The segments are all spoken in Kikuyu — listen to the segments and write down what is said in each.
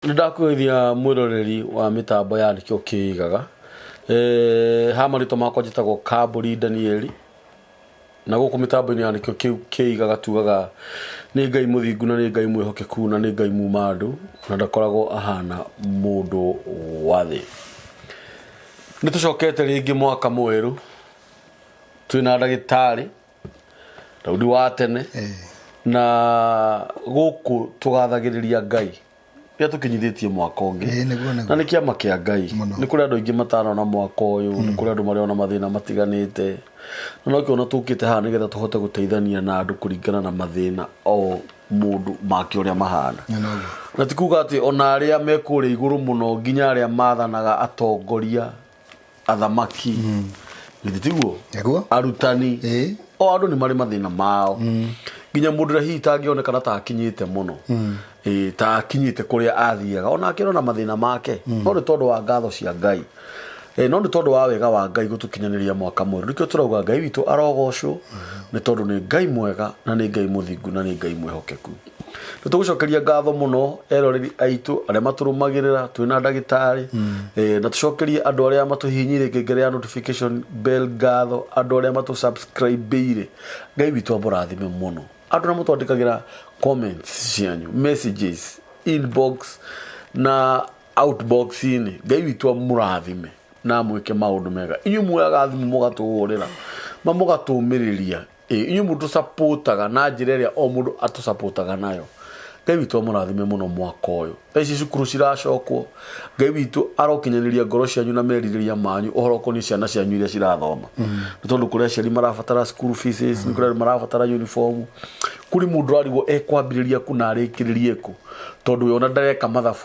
Nĩ ndakũgeithia mwĩroreri wa mĩtambo ya nĩkĩo kĩigaga. Ha marĩtwa makwa njĩtagwo Kambũri Danieli, na gũkũ mĩtambo-inĩ ya nĩkĩo kĩigaga tugaga nĩ Ngai mũthingu na nĩ Ngai mwĩhokeku na nĩ Ngai muma andũ na ndakoragwo ahana mũndũ wa thĩ. Nĩ tũcokete rĩngĩ mwaka mwerũ twĩna ndagĩtarĩ Daudi wa tene na gũkũ tũgathagĩrĩria Ngai rĩrĩa tũkinyithĩtie mwaka ũngĩ. Ĩĩ, nĩguo, nĩguo. Na nĩ kĩama kĩa Ngai. Mũno. Nĩ kũrĩ andũ aingĩ matanona mwaka ũyũ, nĩ kũrĩ andũ marĩ ona mathĩna matiganĩte, na nokĩo ona tũkĩte haha nĩgetha tũhote gũteithania na andũ kũringana na mathĩna o mũndũ make ũrĩa mahana. Nĩ noguo. Na ti kuga atĩ ona arĩa me kũrĩa igũrũ mũno nginya arĩa mathanaga atongoria athamaki githĩ tiguo? Nĩguo. Arutani. Ĩĩ. O andũ nĩ marĩ mathĩna mao, nginya mũndũ ũrĩa hihi tangĩonekana ta akinyĩte mũno. Ĩĩ, ta akinyĩte kũrĩa athiaga, onake na mathĩna make, no nĩ tondũ wa ngatho cia Ngai. Ĩĩ, no nĩ tondũ wa wega wa Ngai gũtũkinyanĩria mwaka mwerũ, nĩkĩo tũrauga Ngai witũ arogocwo, nĩ tondũ nĩ Ngai mwega na nĩ Ngai mũthingu na nĩ Ngai mwĩhokeku. Nĩ tũgũcokeria ngatho mũno eroreri aitũ arĩa matũrũmagĩrĩra twĩna ndagĩtarĩ. Na tũcokerie andũ arĩa matũhihinyire ngengere ya notification bell ngatho, andũ arĩa matũ-subscribe-ire. Ngai witũ amũrathime mũno. Andũ arĩa mũtwandĩkagĩra comments cianyu, messages, inbox na outbox-inĩ, Ngai witũ amũrathime na amwĩke maũndũ mega. Inyuĩ muoyaga thimũ mũgatũhũrĩra, ma mũgatũmĩrĩria. Ĩĩ, inyuĩ mũtũcapotaga na njĩra ĩrĩa o mũndũ atũcapotaga nayo. Ngai witũ amũrathime mũno mwaka ũyũ. Thaa ici cukuru ciracokwo, Ngai witũ arokinyanĩria ngoro cianyu na merirĩria manyu ũhoro ũkoniĩ ciana cianyu iria cirathoma. Nĩ tondũ kũrĩ aciari marabatara school fees, nĩ kũrĩ andũ marabatara uniform, kũrĩ mũndũ ũrarigwo ekwambĩrĩria kũ na arĩkĩrĩrie kũ, tondũ we ona ndareka mathabu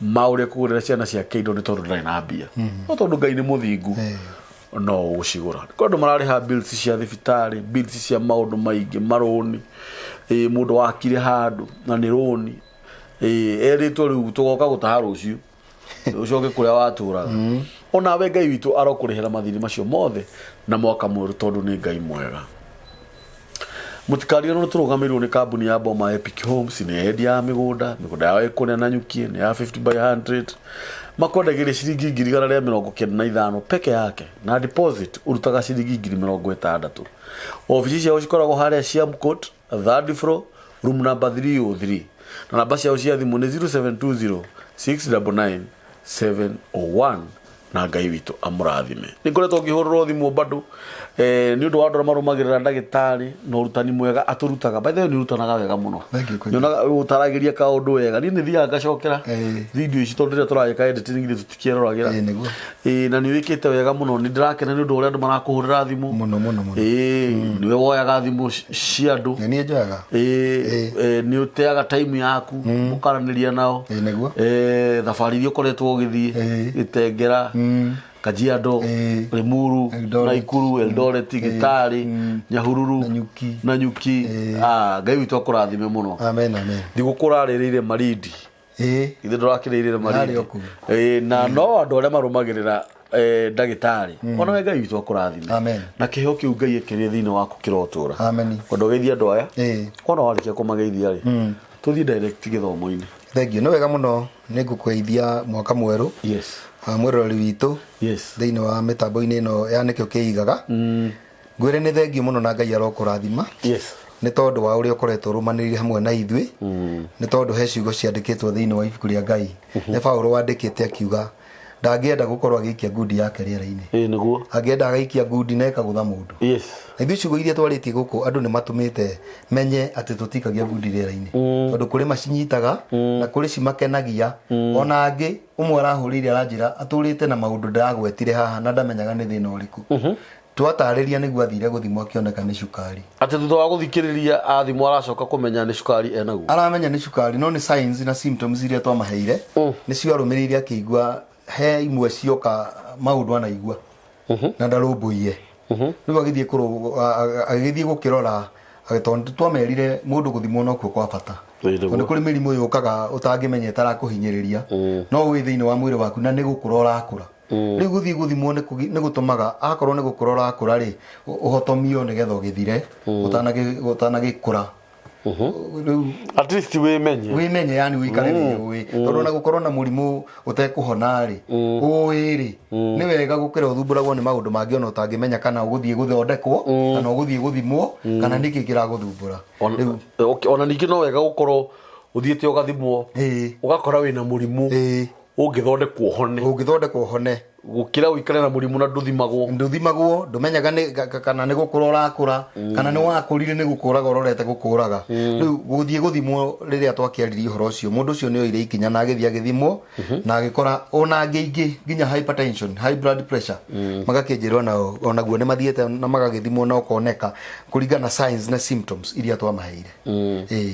ma ũrĩa ekũgũrĩra ciana ciake indo nĩ tondũ ndarĩ na mbia. No tondũ Ngai nĩ mũthingu, no ũgũcigũra. Kwĩ andũ mararĩha bills cia thibitarĩ, bills cia maũndũ maingĩ, marũni. Ĩĩ, mũndũ wakire handũ na nĩ rũni. Ĩĩ, erĩtwo rĩu tũgoka gũtaha rũciũ ũcoke kũrĩa watũraga. Onawe Ngai witũ arokũrĩhĩra mathirĩ macio mothe na mwaka mwerũ, tondũ nĩ Ngai mwega. Mũtikariganĩrwo nĩ tũrũgamĩrĩirwo nĩ kambuni ya Boma Epic Homes, nĩ endia ya mĩgũnda, mĩgũnda yao ĩkũrĩa Nanyuki, nĩ ya 50 by 100. Makwendagĩria ciringi 195,000 peke yake, na deposit ũrutaga ciringi 60,000. Obici ciao cikoragwo harĩa Siam Court, third floor, room number 303. Na namba ciao cia thimũ nĩ 0720 699 701. Na Ngai witũ amũrathime. Nĩ ngoretwo ngĩhũrĩrwo thimũ bado nĩ ũndũ wa andũ arĩa marũmagĩrĩra ndagĩtarĩ na ũrutani mwega atũrutaga. By the way, nĩ ũrutanaga wega mũno. Thank you, thank you. Nyonaga ũtaragĩria kaũndũ wega. Niĩ nĩ thiaga ngacokera video ici, tondũ rĩrĩa tũragĩka editing ithuĩ tũtikĩroragĩra. Ĩĩ, nĩguo. Ĩĩ, na nĩ wĩkĩte wega mũno. Nĩ ndĩrakena nĩ ũndũ wa ũrĩa andũ marakũhũrĩra thimũ. Mũno, mũno, mũno. Ĩĩ, nĩwe woyaga thimũ cia andũ. Nĩ niĩ njoyaga. Ĩĩ, nĩ ũteaga time yaku mũkaranĩria nao. Ĩĩ, nĩguo. Thabarĩ iria ũkoretwo ũgĩthiĩ, Gĩtengera, Kajiado, Limuru, Eldoret. Naikuru, Eldoret, Gĩtarĩ, Nyahururu, Nanyuki. Nanyuki. Ah, Ngai witũ akũrathime mũno. Amen, amen. Thigũkũ ũrarĩrĩire Malindi. Ithe ndũrakĩrĩire Malindi. Ndarĩ o kũu. Ĩĩ, na no andũ arĩa marũmagĩrĩra ndagĩtarĩ, ona we Ngai witũ akũrathime. Amen. Na kĩheo kĩu Ngai ekĩrire thĩinĩ waku kĩrotũra. Amen. Kwenda ũgeithie andũ aya. Wona warĩkia kũmageithia rĩ, tũthiĩ direct gĩthomo-inĩ. Thank you. Nĩ wega mũno, nĩ ngũkũgeithia mwaka mwerũ. Mwĩroreri witũ thĩinĩ wa mĩtambo-inĩ ĩno ya nĩkĩo kĩigaga. Ngwĩre nĩ thengiũ mũno na Ngai arokũrathima. Nĩ tondũ wa ũrĩa ũkoretwo ũrũmanĩrĩire hamwe na ithuĩ. Nĩ tondũ he ciugo ciandĩkĩtwo thĩinĩ wa ibuku rĩa Ngai. Nĩ Paũlũ wandĩkĩte akiuga ndangĩenda gũkorwo agĩikia ngundi yake rĩera-inĩ. Ĩĩ nĩguo. Angĩenda agaikia ngundi na ĩkagũtha mũndũ. Na ithuĩ ciugo iria twarĩtie gũkũ andũ nĩ matũmĩte menye atĩ tũtikagia ngundi rĩera-inĩ. Tondũ kũrĩ macinyitaga na kũrĩ cimakenagia. Ona angĩ ũmwe arahũrĩire aranjĩra atũrĩte na maũndũ ndagwetire haha na ndamenyaga nĩ thĩna ũrĩkũ. Twatarĩria nĩguo athire gũthimwo akĩoneka nĩ cukari. Atĩ thutha wa gũthikĩrĩria athimwo aracoka kũmenya nĩ cukari enaguo. Aramenya nĩ cukari, no nĩ signs na symptoms iria twamaheire nĩcio arũmĩrĩire akĩigua he imwe cioka maũndũ anaigua na ndarũmbũiye. Rĩu agĩthiĩ agĩthiĩ gũkĩrora, tondũ twamerire mũndũ gũthimwo nokuo kwa bata. Tondũ kũrĩ mĩrimũ yũkaga ũtangĩmenya ĩtarakũhinyĩrĩria, no wĩ thĩinĩ wa mwĩrĩ waku na nĩ gũkũra ũrakũra. Rĩu gũthiĩ gũthimwo nĩ gũtũmaga akorwo nĩ gũkũra ũrakũra rĩ, ũhotomio nĩgetha ũgĩthire ũtanagĩkũra. Rĩu At least wĩmenye. Wĩmenye, yani wĩikare wĩyũĩ, tondũ ona gũkorwo na mũrimũ ũtekũhona rĩ, ũĩ rĩ, nĩ wega gũkĩra ũthumbũragwo nĩ maũndũ mangĩ ona ũtangĩmenya kana ũgũthiĩ gũthondekwo kana ũgũthiĩ gũthimwo kana nĩkĩ kĩragũthumbũra. Ona, okay, ona ningĩ no wega gũkorwo ũthiĩte ũgathimwo, ũgakora wĩna mũrimũ ũngĩthondekwo ũhone, ũngĩthondekwo ũhone, gũkĩra ũikare na mũrimũ na ndũthimagwo. Ndũthimagwo, ndũmenyaga nĩ kana nĩ gũkũra ũrakũra kana nĩ wakũrire, nĩ gũkũraga ũrorete gũkũraga. Rĩu gũthiĩ gũthimwo, rĩrĩa twakĩaririe ũhoro ũcio, mũndũ ũcio nĩ oire ikinya na agĩthiĩ agĩthimwo na agĩkora ona angĩ aingĩ nginya hypertension, high blood pressure, magakĩnjĩrwo nao onaguo nĩ mathiĩte na magagĩthimwo na ũkoneka kũringana na signs na symptoms iria twamaheire. Ĩĩ.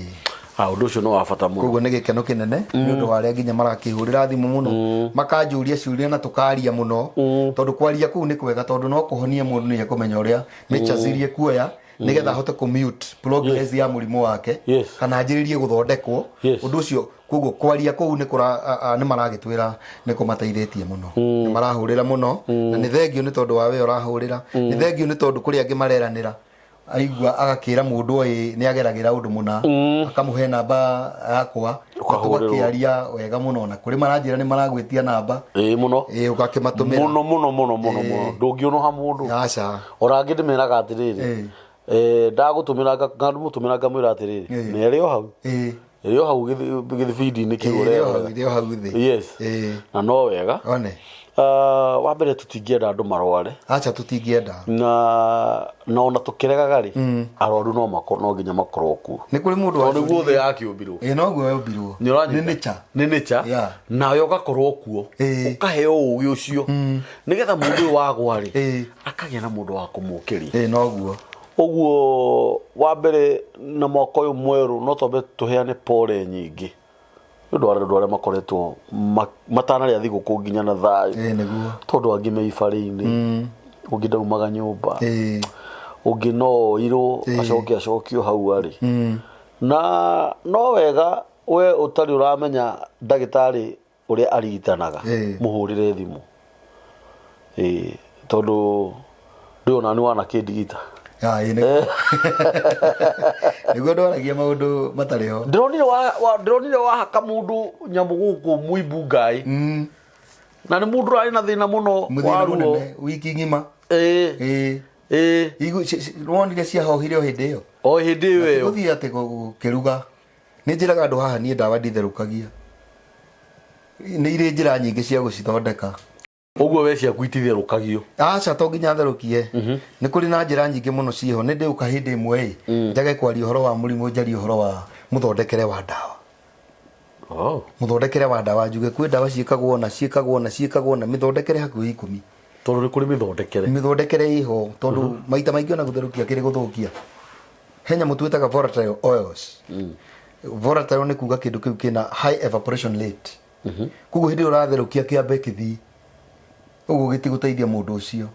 Ah, ũndũ ũcio nĩ wa bata mũno. Koguo nĩ gĩkeno kĩnene nĩ ũndũ wa arĩa nginya marakĩhũrĩra thimũ mũno, makanjũria ciũria na tũkaria mũno, tondũ kwaria kũu nĩ kwega, tondũ no kũhonie mũndũ nĩ ekũmenya ũrĩa measures iria ekuoya nĩgetha ahote kũ-mute progress ya mũrimũ wake kana anjĩrĩrie gũthondekwo. Ũndũ ũcio koguo kwaria kũu nĩ kũra nĩ maragĩtwĩra nĩ kũmateithĩtie mũno, nĩ marahũrĩra mũno, na nĩ thengio nĩ tondũ wa we ũrahũrĩra, nĩ thengio nĩ tondũ kũrĩ angĩ mareranĩra, aigua agakĩra mũndũ oĩ nĩ ageragĩra ũndũ mũna, akamũhe namba yakwa na Ũkahũrĩrwo. Tũgakĩaria wega mũno, na kũrĩ maranjĩra nĩ maragwĩtia namba. Ĩĩ, mũno. Ĩĩ, ũgakĩmatũmĩra. Mũno mũno mũno mũno mũno, ndũngĩũnũha mũndũ. Aca. Ona angĩ ndĩmeraga atĩrĩrĩ, ndagũtũmĩra, ngamũtũmĩra ngamwĩra atĩrĩrĩ, na ĩrĩ o hau, ĩrĩ o hau gĩthibindi-inĩ kĩu Ĩrĩ o hau, ũrerorera. Ĩrĩ o hau thĩ. Na no wega. One. Ah, wa mbere tũtingĩenda andũ marware. Aca, tũtingĩenda. Na ona tũkĩregaga rĩ, arwaru no no nginya makorwo kuo, Nĩ kũrĩ mũndũ tondũ nĩguo thĩ yakĩũmbirwo. Ĩĩ, noguo yombirwo. Nĩ ũranyita? Nĩ nature. Nĩ nature. Nawe ũgakorwo kuo, ũkaheo ũgĩ ũcio nĩgetha mũndũ ũyũ wagwa rĩ, akagĩa na mũndũ wa kũmũkĩria. Ĩĩ, noguo. Ũguo wa mbere na mwaka ũyũ mwerũ no twambe tũheane pole nyingĩ nĩ ũndũ wa andũ arĩa makoretwo matanarĩa thigũkũ nginya na thayũ, Ĩĩ, nĩguo. Tondũ angĩ me ibarĩ-inĩ, ũngĩ ndaumaga nyũmba, ũngĩ no oirwo acoke acokio hau arĩ. Na no wega we ũtarĩ ũramenya ndagĩtarĩ ũrĩa arigitanaga, mũhũrĩre thimũ. Ĩĩ, tondũ ndũĩ ona nĩ wanakĩndigita. Ah, ĩĩ, nĩguo. Nĩguo ndwaragia maũndũ matarĩ ho. Ndĩronire wahaka mũndũ nyamũ gũkũ mũimbu ngai, na nĩ mũndũ ũrarĩ na thĩna mũno wa Mũthĩna ruo. Mũnene wiki ng'ima. Igu wonire ciahohire o hĩndĩ ĩyo. O hĩndĩ ĩyo ĩyo. Gũthiĩ atĩ gũkĩruga, nĩ njĩraga andũ haha, niĩ ndawa nditherũkagia, nĩ irĩ njĩra nyingĩ cia gũcithondeka. Ũguo we ciaku ititherũkagio? Aca, to nginya therũkie. Nĩ kũrĩ na njĩra nyingĩ mũno ciĩho. Nĩ ndĩũka hĩndĩ ĩmwe ĩ njage kwaria ũhoro wa mũrimũ, njarie ũhoro wa mũthondekere wa ndawa. Mũthondekere wa ndawa, njuge kwĩ ndawa ciĩkagwo na ciĩkagwo na ciĩkagwo na mĩthondekere hakuhĩ 10. Tondũ nĩ kũrĩ mĩthondekere. Mĩthondekere ĩho, tondũ maita maingĩ ona gũtherũkia kĩrĩ gũthũkia. He nyamũ twĩtaga volatile oils. Volatile nĩ kuga kĩndũ kĩu kĩna high evaporation rate, koguo hĩndĩ ĩyo ũratherũkia kĩambe kĩthiĩ ũguo gĩtigũteithia mũndũ ũcio.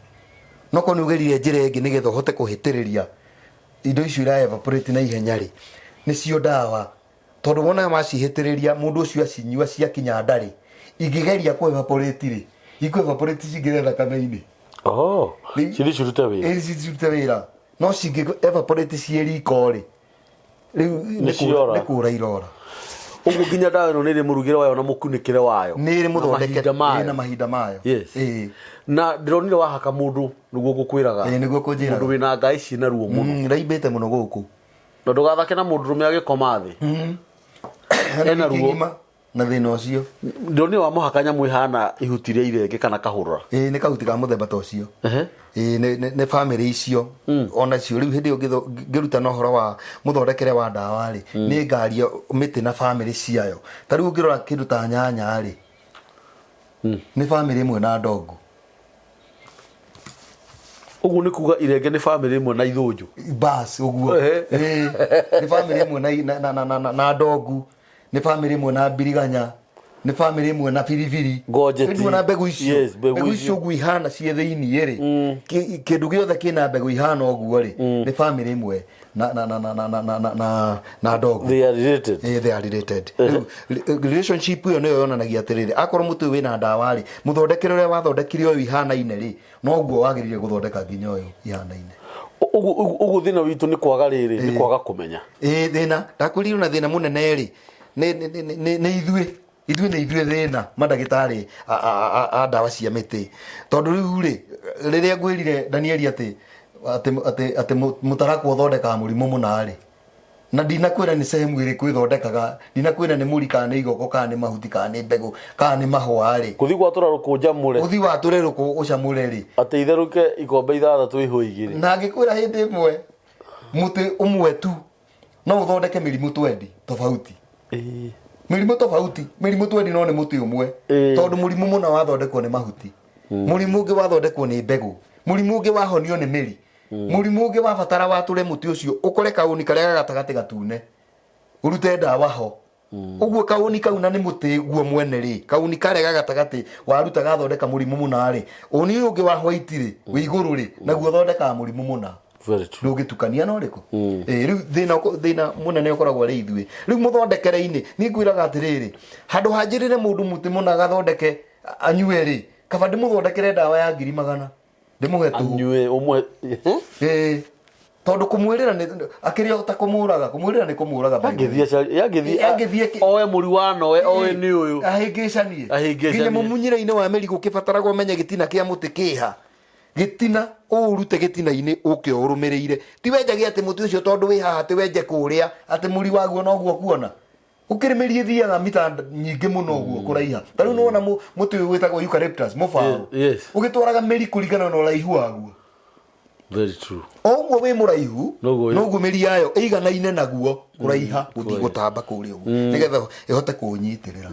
No korwo nĩ ũgerire njĩra ĩngĩ nĩgetha ũhote kũhĩtĩrĩria indo icio ira evaporate na ihenya rĩ, nĩcio ndawa, tondũ wonaga macihĩtĩrĩria mũndũ ũcio acinyua ciakinya ndarĩ ingĩgeria kũ evaporate rĩ, ikũ evaporate cingĩre thakame-inĩ. Cithi cirute wĩra. Ĩĩ, cirute wĩra, no cingĩ evaporate ciĩ riko rĩ, rĩu Nĩ ciora. Nĩ kũra irora. Ũguo nginya ndawa ĩno nĩ ĩrĩ mũrugĩre wayo na mũkunĩkĩre wayo. Nĩ ĩrĩ Na mũthondeke mahinda mayo. Ĩrĩ na mahinda mayo. Na ndĩronire wahaka mũndũ, nĩguo ngũkwĩraga. Ĩĩ, nĩguo kũnjĩraga. Mũndũ wĩna ngai ciĩna ruo mũno. Raimbĩte mũno gũkũ. Na ndũgathake na mũndũ rũme agĩkoma thĩ ena Wiki ruo. Ng'ima na thĩna ũcio. Ndĩronire wamũhaka nyamũ ĩhana ihuti rĩa irenge kana kahũrũra. Ĩĩ, nĩ kahuti ka mũthemba ta ũcio. Ĩĩ, nĩ bamĩrĩ icio onacio. Rĩu hĩndĩ ĩyo ngĩrutana ũhoro wa mũthondekere wa ndawa rĩ, nĩ ngaria mĩtĩ na bamĩrĩ ciayo. Ta rĩu ũngĩrora kĩndũ ta nyanya rĩ, nĩ bamĩrĩ ĩmwe na ndongo. Ũguo nĩ kuga irenge nĩ bamĩrĩ ĩmwe na ithũnjũ. Bas, ũguo. Ĩĩ, nĩ bamĩrĩ ĩmwe na ndongu, nĩ bamĩrĩ ĩmwe na mbiriganya, nĩ bamĩrĩ ĩmwe na biribiri. Ngojeti. Nĩ na mbegũ icio. Yes, mbegũ mbegũ icio. Icio ũguo ihana ciĩ thĩiniĩ rĩ, kĩndũ gĩothe kĩna mbegũ ihana ũguo rĩ, nĩ bamĩrĩ ĩmwe na ndongu. They are related. They are related. Rĩu, relationship ĩyo nĩyo yonanagia atĩrĩrĩ, akorwo mũtĩ ũyũ wĩna ndawa rĩ, mũthondekere ũrĩa wathondekire ũyũ ihanaine rĩ, noguo wagĩrĩire gũthondeka nginya ũyũ ihanaine. Ũguo thĩna witũ nĩ kwaga rĩrĩ, nĩ kwaga kũmenya. Ĩĩ, thĩna ndakwĩrire na thĩna mũnene rĩ, nĩ ithuĩ nĩ ithuĩ thĩna mandagĩtarĩ a ndawa cia mĩtĩ. Tondũ rĩu rĩ, rĩrĩa ngwĩrire Danieli atĩ mũtarakwa ũthondekaga mũrimũ mũna rĩ, na ndinakwĩra nĩ sehemu ĩrĩkũ ĩthondekaga, ndinakwĩra nĩ mũri kana nĩ igoko kana nĩ mahuti kana nĩ mbegũ kana nĩ mahũa rĩ. Gũthiĩ gwatũra rũkũ njamũre. Gũthiĩ watũre rũkũ ũcamũre rĩ. Atĩ itherũke ikombe 6 ihũ 2. Na ngĩkwĩra hĩndĩ ĩmwe mũtĩ ũmwe tu no ũthondeke mĩrimũ twendi tofauti. Mĩrimũ tofauti, mĩrimũ twendi no nĩ mũtĩ ũmwe. Tondũ mũrimũ mũna wathondekwo nĩ mahuti, mũrimũ ũngĩ wathondekwo nĩ mbegũ, mũrimũ ũngĩ wahonio nĩ mĩri, mũrimũ ũngĩ wabatara watũre mũtĩ ũcio ũkore kaũni karĩa ga gatagatĩ gatune ũrute ndawa ho. Ũguo kaũni kau na nĩ mũtĩ guo mwene rĩ, kaũni karĩa ga gatagatĩ waruta gathondeka mũrimũ mũna rĩ, ũni ũyũ ũngĩ wa white rĩ wĩ igũrũ rĩ, naguo ũthondekaga mũrimũ mũna. Very true. Ndũngĩtukania na ũrĩkũ. Rĩu thĩna mũnene ũkoragwo arĩ ithuĩ. Rĩu mũthondekere-inĩ niĩ ngwĩraga atĩrĩrĩ, handũ hanjĩrĩre mũndũ mũtĩ mũna agathondeke anyue rĩ, kaba ndĩmũthondekere ndawa ya 100,000 ndĩmũhe tũhũ. Anyue ũmwe. Ĩĩ, tondũ kũmwĩrĩra nĩ akĩrĩ o ta kũmũraga, kũmwĩrĩra nĩ kũmũraga by the way. Yangĩthiĩ Yangĩthiĩ oe mũri wa noe, oe nĩ ũyũ. Ahĩngĩcanie. Ahĩngĩcanie. Nginya mũmunyĩre-inĩ wa mĩri gũkĩbataragwo ũmenye gĩtina kĩa mũtĩ kĩha. Gĩtina ũũrute gĩtina-inĩ ũke ũrũmĩrĩire. Ti wenjage atĩ mũtĩ ũcio tondũ wĩ haha atĩ wenje kũrĩa atĩ mũri waguo noguo kuona. Gũkĩrĩ mĩri ĩthiaga mita nyingĩ mũno ũguo kũraiha. Ta rĩu nĩwona mũtĩ ũyũ wĩtagwo eucalyptus, mũbaũ. Ũgĩtwaraga mĩri kũringana na ũraihu waguo. Very true. O ũguo wĩ mũraihu, Noguo noguo mĩri yayo ĩiganaine naguo kũraiha gũthiĩ gũtamba kũrĩa ũguo, nĩgetha ĩhote kũũnyitĩrĩra.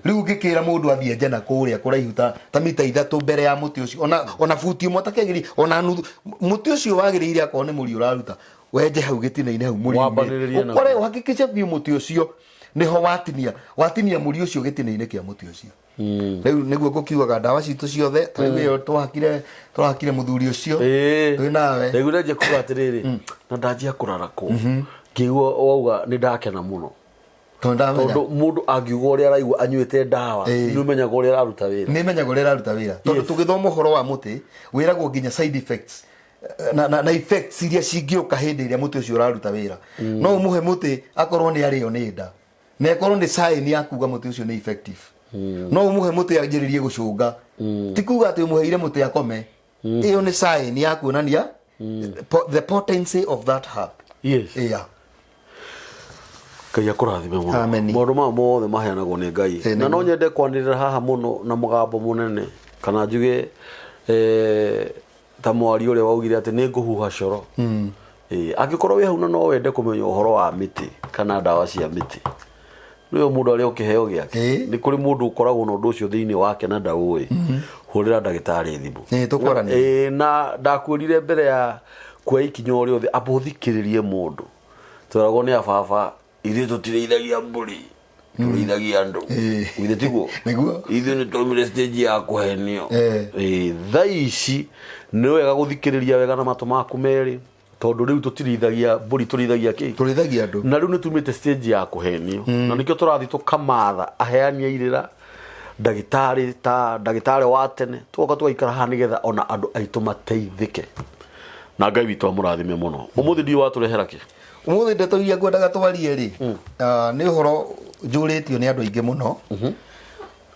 Rĩu ũngĩkĩra mũndũ athiĩ enje na kũrĩa kũraihu ta mita 3 mbere ya mũtĩ ũcio, ona buti ĩmwe ta kĩagĩrĩire, ona nuthu, mũtĩ ũcio wagĩrĩire akorwo nĩ mũri ũraruta, wenje hau gĩtina-inĩ hau mũri-inĩ. Wambanĩrĩrie naguo. Ũkore ũhakikice biũ mũtĩ ũcio nĩho watinia mũri ũcio gĩtina-inĩ kĩa mũtĩ ũcio. Rĩu nĩguo ngũkiugaga ndawa citũ ciothe, ta rĩu ĩyo twahakire mũthuri ũcio twĩ nawe. Rĩu ndanjia kuga atĩrĩrĩ, na ndanjia kũrarakwo ngĩigua wauga nĩ ndakena mũno. Tondũ ndamenya. Tondũ mũndũ angiuga ũrĩa araigua anyuĩte ndawa, nĩ ũmenyaga ũrĩa araruta wĩra. Nĩ menyaga ũrĩa araruta wĩra. Tondũ tũgĩthoma ũhoro wa mũtĩ, wĩragwo nginya side effects na effects iria cingĩũka hĩndĩ ĩrĩa mũtĩ ũcio ũraruta wĩra. No ũmũhe mũtĩ akorwo nĩ arĩo nĩ nda, na ĩkorwo nĩ sign ya kuga mũtĩ ũcio nĩ effective. No ũmũhe mũtĩ anjĩrĩrie gũcũnga. Ti kuga atĩ ũmũheire mũtĩ akome. Ĩyo nĩ sign ya kuonania the potency of that herb. Yeah. Ngai akũrathime mũno. Amen. Maũndũ maya mothe maheanagwo nĩ Ngai. Na no nyende kwanĩrĩra haha mũno na mũgambo mũnene, kana njuge ta mwaria ũrĩa waugire atĩ nĩ ngũhuha coro. Angĩkorwo wĩ hau na no wende kũmenya ũhoro wa mĩtĩ kana ndawa cia mĩtĩ, nĩwe mũndũ arĩa ũkĩheo gĩake. Nĩ kũrĩ mũndũ ũkoragwo na ũndũ ũcio thĩinĩ wake na ndaũĩ. Hũrĩra ndagĩtarĩ thimũ. Tũkwaranĩria. Na ndakwĩrire mbere ya kuoya ikinya o rĩothe, amba ũthikĩrĩrie mũndũ. Tweragwo nĩ ababa, ithuĩ tũtirĩithagia mbũri, tũrĩithagia andũ. Githĩ tiguo? Nĩguo. Ithuĩ nĩ twaumire stage ya kũhenio. Thaa ici nĩ wega gũthikĩrĩria wega na matũ maku merĩ, tondũ rĩu tũtirĩithagia mbũri, tũrĩithagia kĩ? Tũrĩithagia andũ. Na rĩu nĩ tumĩte stage ya kũhenio. Na nĩkĩo tũrathiĩ tũkamatha aheani a irĩra, ndagĩtarĩ ta ndagĩtarĩ wa tene, tũgoka tũgaikara haha nĩgetha ona andũ aitũ mateithĩke. Na Ngai witũ amũrathime mũno. Ũmũthĩ ndiũĩ watũrehera kĩ? Ũmũthĩ ndeto iria ngwendaga twarie rĩ, nĩ ũhoro njũrĩtio nĩ andũ aingĩ mũno.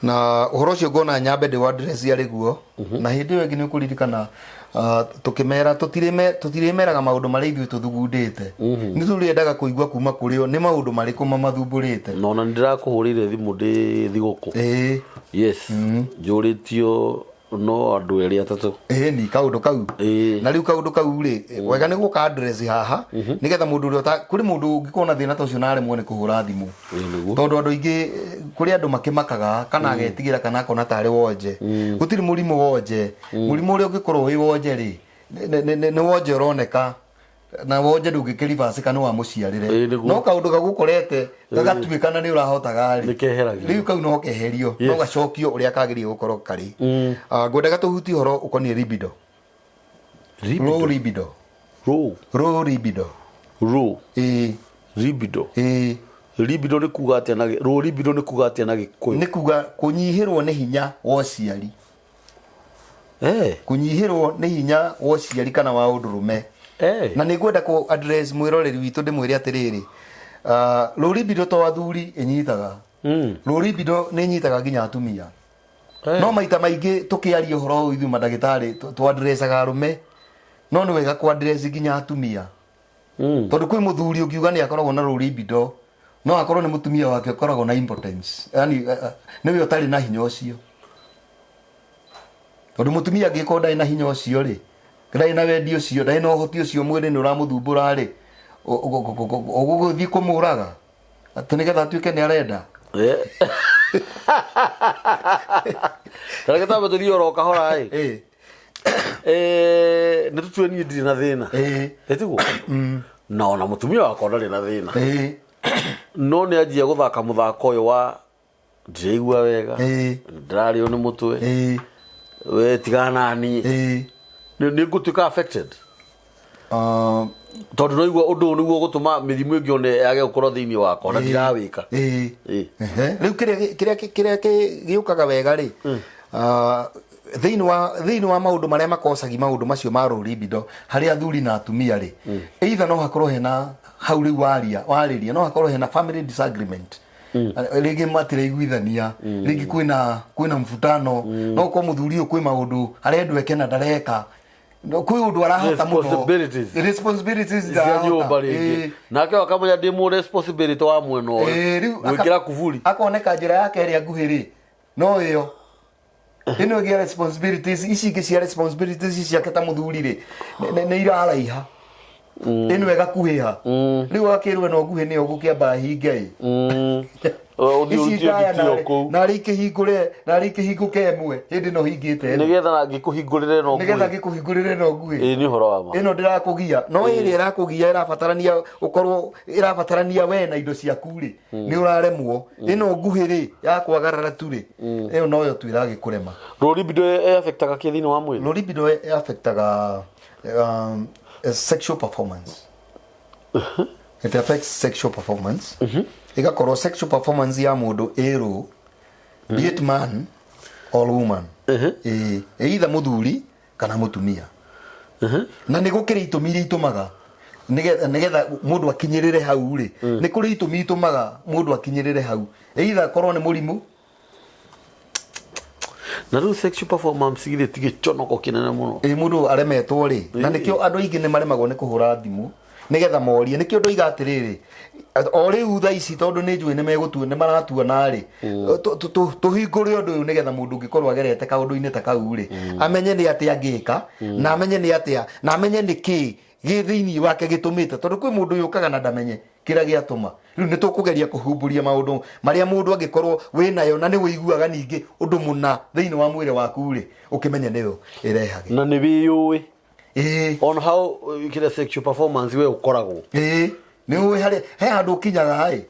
Na ũhoro ũcio ngona nyambe ndĩ address arĩ guo. Na hĩndĩ ĩyo ĩngĩ nĩ ũkũririkana, tũkĩmera tũtirĩmeraga maũndũ marĩa ithuĩ tũthugundĩte. Nĩ tũrĩendaga kũigua kuma kũrĩ o nĩ maũndũ marĩkũ mamathumbũrĩte. Na ona nĩ ndĩrakũhũrĩire thimũ ndĩ thigũkũ. Yes. Njũrĩtio no andũ erĩ atatũ. Ĩni kaũndũ kau. Na rĩu kaũndũ kau rĩ, wega nĩ gũka address haha, nĩgetha mũndũ ũrĩa kũrĩ mũndũ ũngĩkorwo na thĩna ta ũcio na aremwo nĩ kũhũra thimũ. Nĩguo. Tondũ andũ aingĩ, kũrĩ andũ makĩmakaga kana agetigĩra kana akona tarĩ wonje. Gũtirĩ mũrimũ wonje. Mũrimũ ũrĩa ũngĩkorwo wĩ wonje rĩ, nĩ wonje ũroneka. Na wonje ndũngĩkĩribacĩka nĩ wa mũciarĩre. Nĩguo. No kaũndũ gagũkorete gagatuĩka na nĩ ũrahotaga rĩ, Nĩ keheragio. Rĩu kau no keherio, no gacokio ũrĩa kagĩrĩire gũkorwo karĩ. Ngwendaga tũhutie ũhoro ũkoniĩ libido. Libido? Low libido. Low? Low libido. Low? Libido? Libido nĩ kuga atĩa na low libido nĩ kuga atĩa na Gĩkũyũ? Nĩ kuga kũnyihĩrwo nĩ hinya wa ũciari. Kũnyihĩrwo nĩ hinya wa ũciari kana wa ũndũrũme. Na nĩ ngwenda kũ address mwĩroreri witũ ndĩmwĩre atĩrĩrĩ, low libido to athuri ĩnyitaga, low libido nĩ ĩnyitaga nginya atumia. No maita maingĩ tũkĩaria ũhoro ũyũ ithuĩ mandagĩtarĩ tũ-addressaga arũme, no nĩ wega kũ address nginya atumia, tondũ kwĩ mũthuri ũngiuga nĩ akoragwo na low libido, no akorwo nĩ mũtumia wake ũkoragwo na impotence, yani nĩwe ũtarĩ na hinya ũcio, tondũ mũtumia angĩkorwo ndarĩ na hinya ũcio rĩ, ndarĩ na wendi ũcio, ndarĩ na ũhoti ũcio, mwĩrĩ nĩ ũramũthumbũra rĩ, ũgũgĩthiĩ kũmũraga atĩ nĩgetha atuĩke nĩ arenda? Tareke tambe tũthiĩ oro kahora ĩ. Nĩ tũtue niĩ ndirĩ na thĩna. Ĩtiguo na ona mũtumia wakwa ndarĩ na thĩna, no nĩ anjia gũthaka mũthako ũyũ wa ndiraigua wega, ndĩrarĩo nĩ mũtwe, we tigana naniĩ, nĩ ngũtuĩka affected, tondũ no igua ũndũ ũyũ nĩguo gũtũma mĩrimũ ĩngĩ one yage gũkorwo thĩinĩ wakwa na ndirawĩka. Ehe. Rĩu kĩrĩa gĩũkaga wega rĩ, thĩinĩ wa maũndũ marĩa makocagi maũndũ macio ma low libido harĩ athuri na atumia rĩ, either no hakorwo hena hau rĩu waria warĩria, no hakorwo hena family disagreement, rĩngĩ matiraiguithania, rĩngĩ kwĩna mvutano, no ũkorwo mũthuri ũyũ kwĩ maũndũ arendwo eke na ndareka. No, kwĩ ũndũ arahota mũno. Responsibilities. Responsibilities cia ndarahota. Nyũmba rĩngĩ nake akamenya ndĩ mũ responsibility wa mwena ũyũ. Rĩu gwĩkĩra kuburi. Akoneka njĩra yake ĩrĩa nguhĩ rĩ no ĩyo ĩno ĩngĩ ya responsibilities, ici ingĩ cia responsibilities ciake ta mũthuri rĩ, nĩ iraraiha, ĩno ĩgakuhĩha. Rĩu akĩrwo ĩno nguhĩ nĩyo gũkĩamba hinge ĩ. Ũthiĩ Ici ũrutie ndaya nditi o kũu. Narĩ ikĩhingũre, narĩ ikĩhingũke ĩmwe hĩndĩ ĩno hingĩte ĩno. Nĩgetha na ngĩkũhingũrĩre no Nĩgetha ngĩkũhingũrĩre ĩno nguhĩ. Ĩĩ, nĩ ũhoro wa ma. Ĩno ndĩrakũgia, no ĩrĩa ĩrakũgia ĩrabatarania ũkorwo ĩrabatarania we na indo ciaku rĩ, nĩ ũraremwo. Ĩno nguhĩ rĩ, ya kwagarara tu rĩ, ĩyo noyo tu ĩragĩkũrema. Low libido ĩ-affectaga kĩ thĩinĩ wa mwĩrĩ? Low libido affectaga sexual performance. It affects sexual performance, ĩgakorwo sexual performance ya mũndũ ĩ low, be it man or woman, ĩĩ, either mũthuri kana mũtumia. Na nĩ gũkĩrĩ itũmi iria itũmaga nĩgetha mũndũ akinyĩrĩre hau rĩ, nĩ kũrĩ itũmi itũmaga mũndũ akinyĩrĩre hau, either akorwo nĩ mũrimũ. Na rĩu sexual performance githĩ ti gĩconoko kĩnene mũno? Ĩ, mũndũ aremetwo rĩ, na nĩkĩo andũ aingĩ nĩ maremagwo nĩ kũhũra thimũ nĩgetha morie. Nĩkĩo ndoiga atĩrĩrĩ, o rĩu thaa ici, tondũ nĩ njũĩ nĩ megũtua, nĩ maratuona rĩ, tũhingũre ũndũ ũyũ nĩgetha mũndũ ũngĩkorwo agerete kaũndũ-inĩ ta kau rĩ, amenye nĩ atĩa angĩka, na amenye nĩ atĩa, na amenye nĩ kĩĩ gĩ thĩinĩ wake gĩtũmĩte, tondũ kwĩ mũndũ yũkaga na ndamenye kĩrĩa gĩatũma. Rĩu nĩ tũkũgeria kũhumbũria maũndũ marĩa mũndũ angĩkorwo wĩ nayo na nĩ wĩiguaga ningĩ ũndũ mũna thĩinĩ wa mwĩrĩ waku rĩ, ũkĩmenye nĩyo ĩrehage. Na nĩ wĩyũĩ Ĩĩ. On how kĩrĩa sexual performance we ũkoragwo. Ĩĩ, nĩ ũĩ harĩa he handũ ũkinyaga ĩ,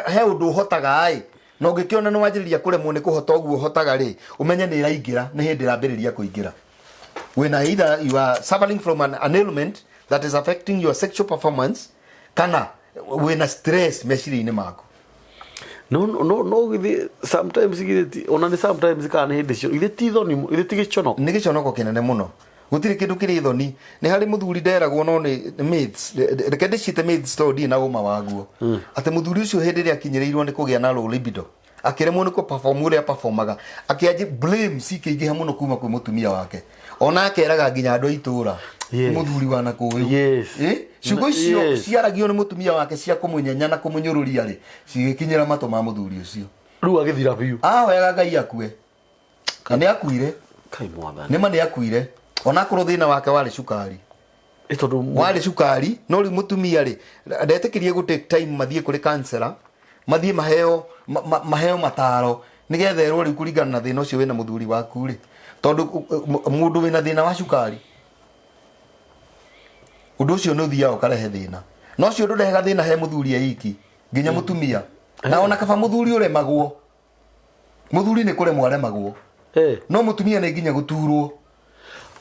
he ũndũ ũhotaga ĩ, na ũngĩkĩona nĩ wanjĩrĩria kũremwo nĩ kũhota ũguo ũhotaga rĩ, ũmenye nĩ ĩraingĩra, nĩ hĩndĩ ĩrambĩrĩria kũingĩra. When either you are suffering from an ailment that is affecting your sexual performance, kana wĩna stress meciria-inĩ maku. No githĩ sometimes, githĩ ti ona nĩ sometimes kana nĩ hĩndĩ cio, githĩ ti thoni, githĩ ti gĩconoko? Nĩ gĩconoko kĩnene mũno, gũtirĩ kĩndũ kĩrĩ thoni. Nĩ harĩ mũthuri nderagwo, no nĩ myths, reke ndĩciĩte myths tondũ ndirĩ na ũma waguo, atĩ mũthuri ũcio hĩndĩ ĩrĩa akinyĩrĩirwo nĩ kũgĩa na low libido, akĩremwo nĩ kũ-perform ũrĩa performaga, akĩanji blame cikĩingĩha mũno kuma kwĩ mũtumia wake, ona akeraga nginya andũ a itũra, mũthuri wa na kũũ. Ciugo icio ciaragio nĩ mũtumia wake cia kũmũnyenya na kũmũnyũrũria rĩ, cigĩkinyĩra matũ ma mũthuri ũcio. Rĩu agĩthira biũ. Ahoyaga Ngai akue, na nĩ akuire. Kai, Mwathani! Nĩ ma nĩ akuire, onakorwo thĩna wake warĩ cukari. Ĩ, tondũ Warĩ cukari, no rĩu mũtumia rĩ, ndetĩkĩrie gũ take time mathiĩ kũrĩ counselor, mathiĩ maheo mataro nĩgetha erwo rĩu kũringana na thĩna ũcio wĩna mũthuri waku rĩ, tondũ mũndũ wĩna thĩna wa cukari, ũndũ ũcio nĩ ũthiaga ũkarehe thĩna, na ũcio ndũrehaga thĩna he mũthuri eiki, nginya mũtumia. Na ona kaba mũthuri ũremagwo, mũthuri nĩ kũremwo aremagwo, no mũtumia nĩ nginya gũturwo.